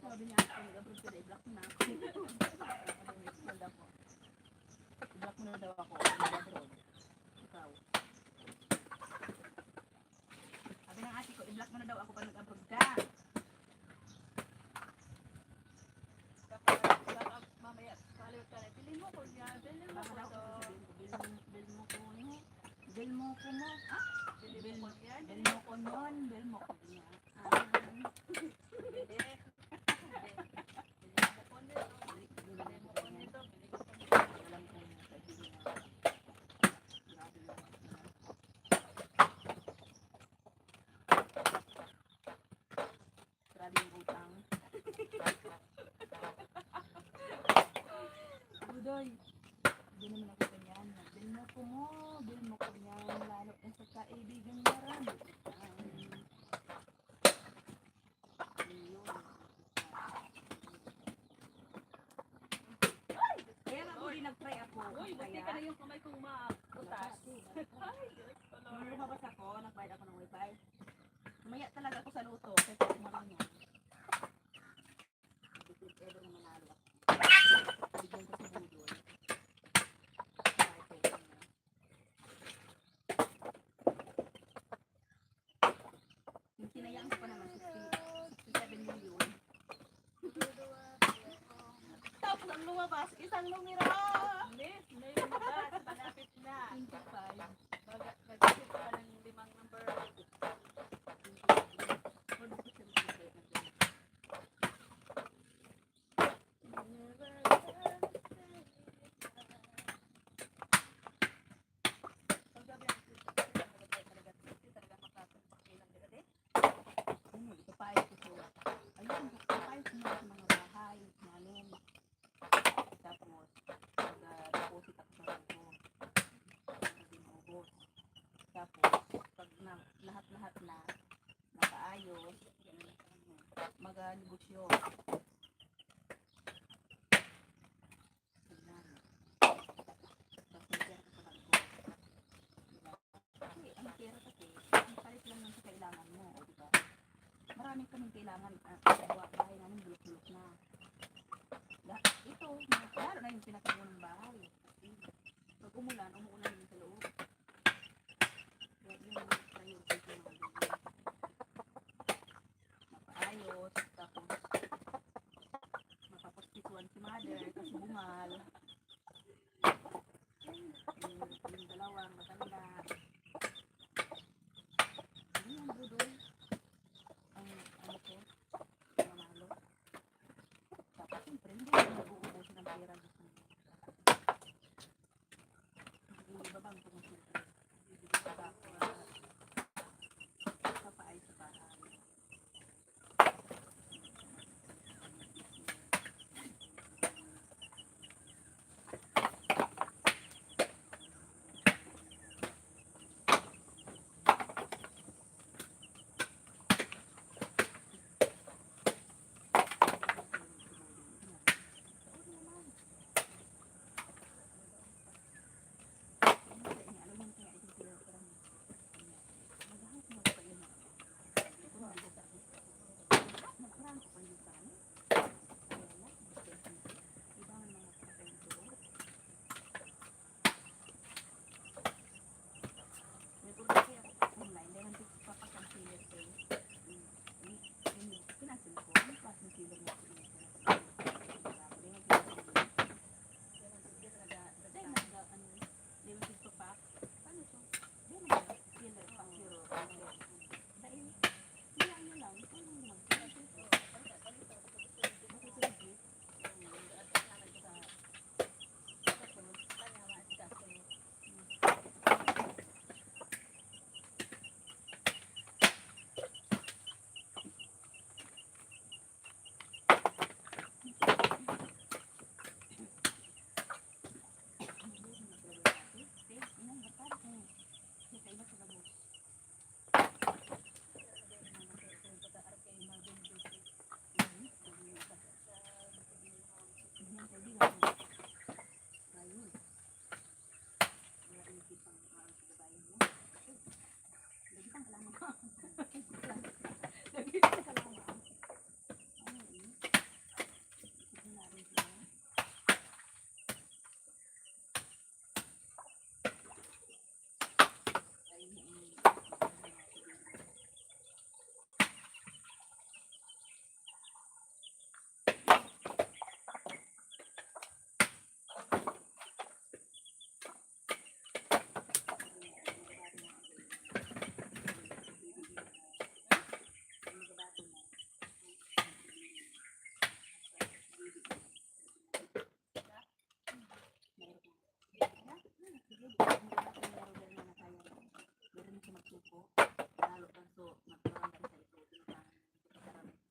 Sabi niya, "Pag nag-abroad ka na, i-block mo na ako." Sabi niya, "Pag nag-abroad ako, i-block mo na daw ako, pag nag-abroad. Ikaw." Sabi ng ate ko, "I-block mo na daw ako pag nag-abroad ka." Kapag, kapag mamaya, follow ka na, "Bilhin mo ko yan, bilhin mo ko to." Baka daw ako sasabihin ko, "Bilhin mo, bilhin mo ko, no? Bilhin mo ko mo, ha? Bilhin mo ko yan, bilhin mo ko nun, bilhin mo ko yan." Ah. Bilhin. Bilhin mo ko nito, bilhin mo ko nito, bilhin mo ko nito. Alam kong kaibigan na grabe yung Grabe yung utang. Budoy, hindi naman ako ganyan. Bilhin mo ko mo, bilhin mo ko yan. Lalo na sa kaibigan, marami utang. Ayun. Kaya nga huli nag-try ako. Uy, buti ka na yung kamay kong mabutas. Ay, Diyos ko, Lord. Nung lumabas ako, nagbayad ako ng wifi. Maya talaga ako sa luto, kasi hindi ako marunong. If ever na manalo ako, bigyan ko si Budoy. Yung kinayaan ko pa naman, sixty, sixty-seven million. Tapos ang lumabas, isang numero! Miss, may lumabas, malapit na. Twenty-five. Mag-, mag-isip ka ng limang number. Kailangan, ah, ang gawa, bahay namin bulok-bulok na. La-, ito, lalo na yung pinakaunang bahay. Pag umulan, umuulan din sa loob. Kaya yun yung priority ko, mga ganyan. Mapaayos, tapos mapapuspituan si mother, kasi bungal. Yung, yung dalawa, matanda. Yun ang budol. Ang, ano ko, mamalo. Tapos, siyempre, hindi naman mag-uubusan ng pera. Yung iba bang pumupunta? Hindi ko pa, papaayos sa bahay. May puro na kaya online, dahil nagpapag-concealer ko. Mm. Ni, ni, kinasin ko, ano klaseng concealer mo? Dahil nag-, nag-, ano, dahil nagpapak. Paano to? Dahil nag-concealer, concealer. Dahil, hayaan mo lang, ano mo lang. Basta sa legit.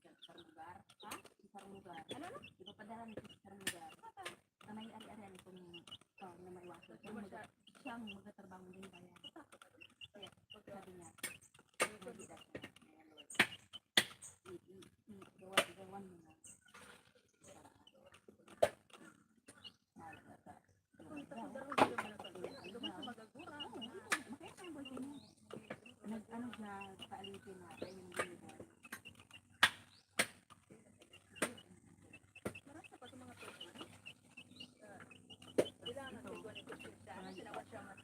Sa sarong lugar. Ha? Sa sarong lugar. Ano, ano? Ipapadala nito sa sarong lugar. Sa may ari-arian itong tao na maiwasan. Siya mag-, siyang magtatrabaho din kaya. Kaya, sabi niya, "Hindi daw siya. Ayan, Lord. I, i, i, gawa, gawan mo na." Para, mahal na sa Nag-ano siya, sa alipin na, kaya yung ginigawa. Marasa pa sa mga pwede, ano? Kailangan ko ito, ano, sinawa siya, mas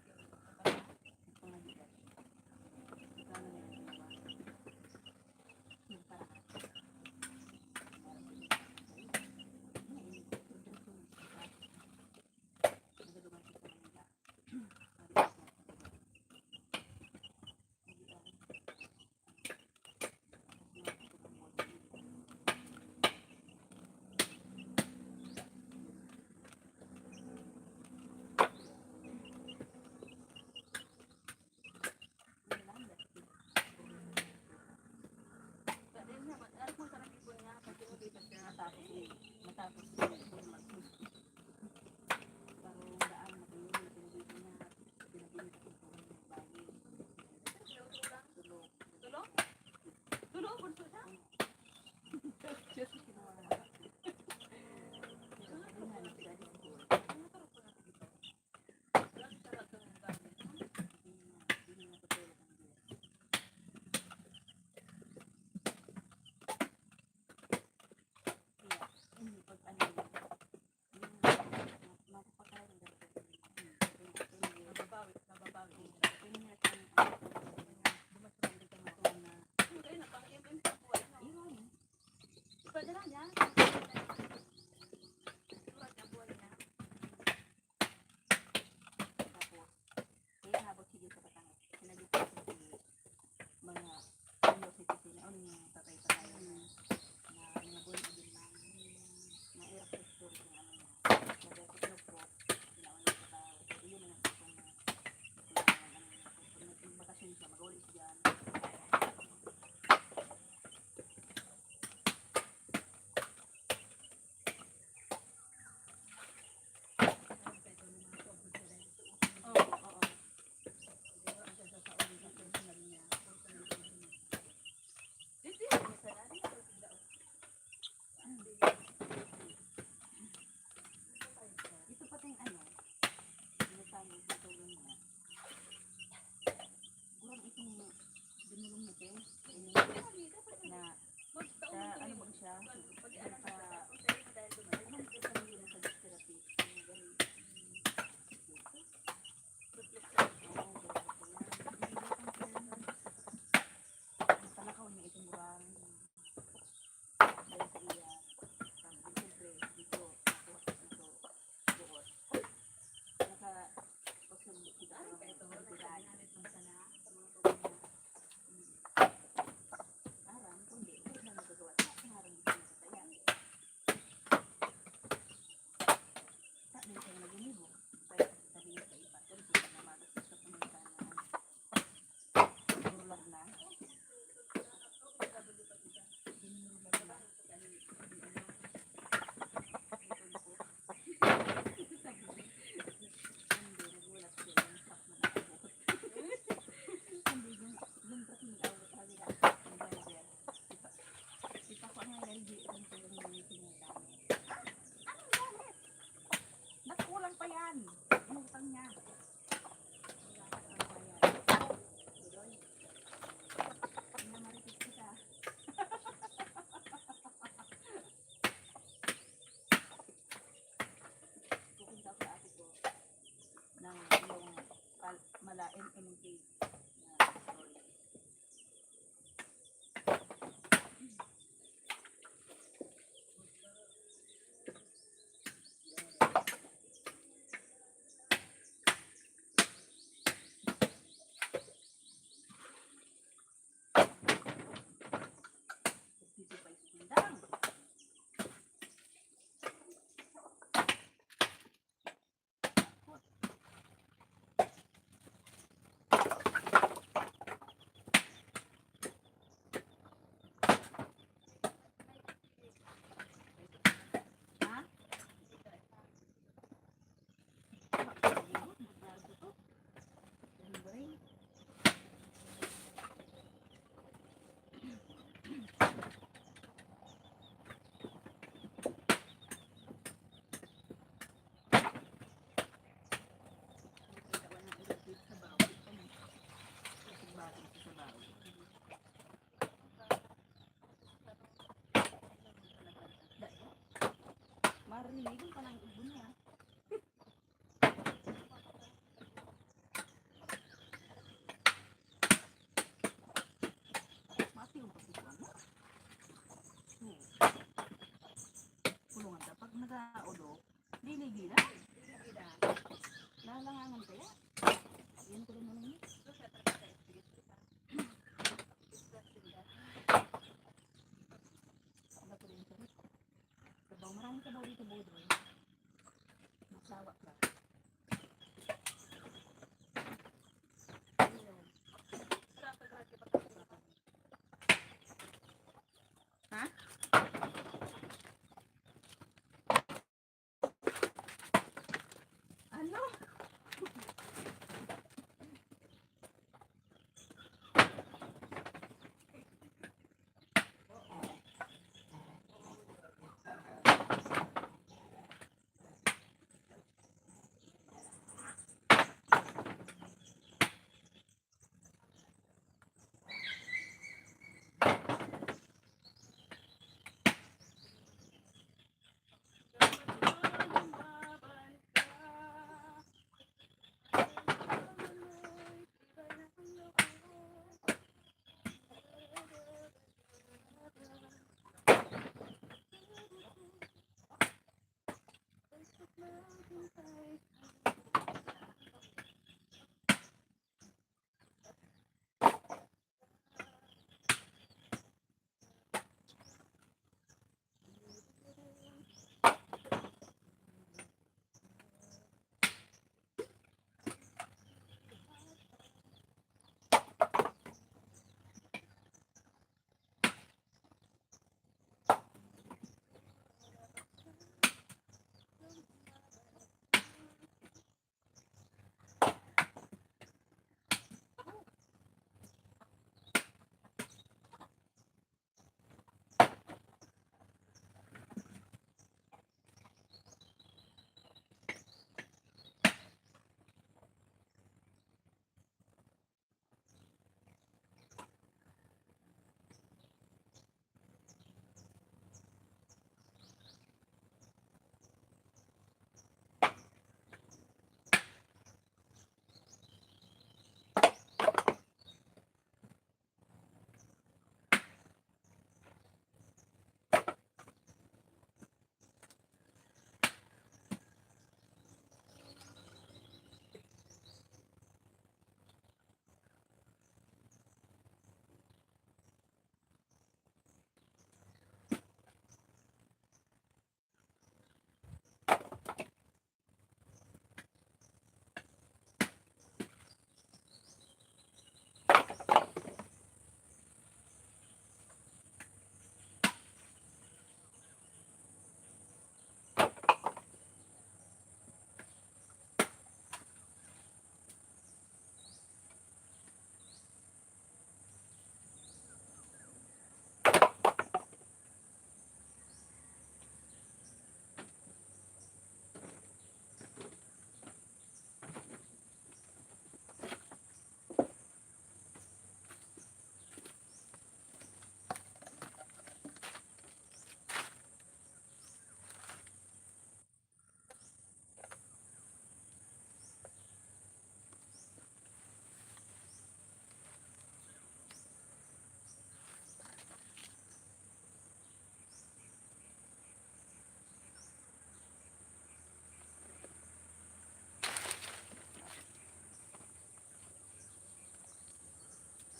Maririnig pa ng ibon niya. Mati yung pasipan mo. Hmm. Kulungan ka. Pag nag-aodok, liligi na. Lalangangan kaya? Yan ko rin naman yun. Ano ko rin ito? Sabaw. Maraming sabaw dito, Bodoy. Masawa ka. Ha? Ano?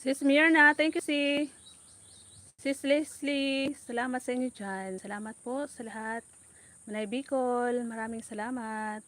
Sis Mirna, thank you, si Sis Leslie. Salamat sa inyo dyan. Salamat po sa lahat. Manay Bicol, maraming salamat.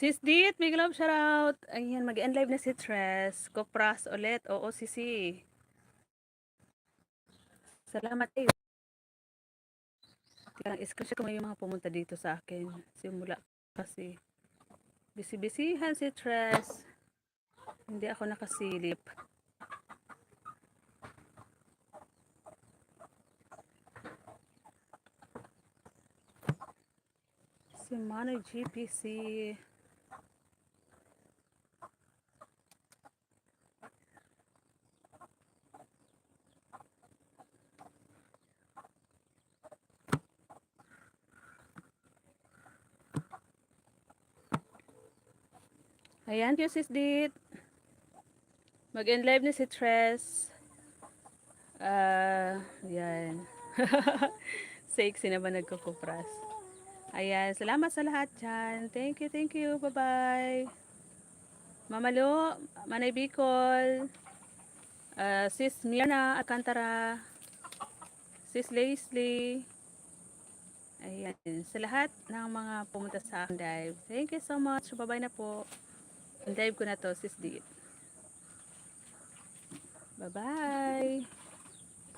Sis Dit, big love, shout out. Ayan, mag-end live na si Tres. Kopras ulit. Oo, sisi. Salamat eh. Kaya lang, screenshot ko yung mga pumunta dito sa akin. Simula kasi bisi-bisihan si Tres. Hindi ako nakasilip. Si Manoy G P C. Ayan, thank you, Sis Dit. Mag-end live na si Tres. Ah, yan. Sexy naman nagkukupras. Ayan, salamat sa lahat dyan. Thank you, thank you. Bye-bye. Mama Lu, Manay Bicol, ah, Sis Mirna Alcantara, Sis Leslie. Ayan, sa lahat ng mga pumunta sa aking live. Thank you so much. Bye-bye na po. Ang live ko na to, Sis Dit. Bye-bye.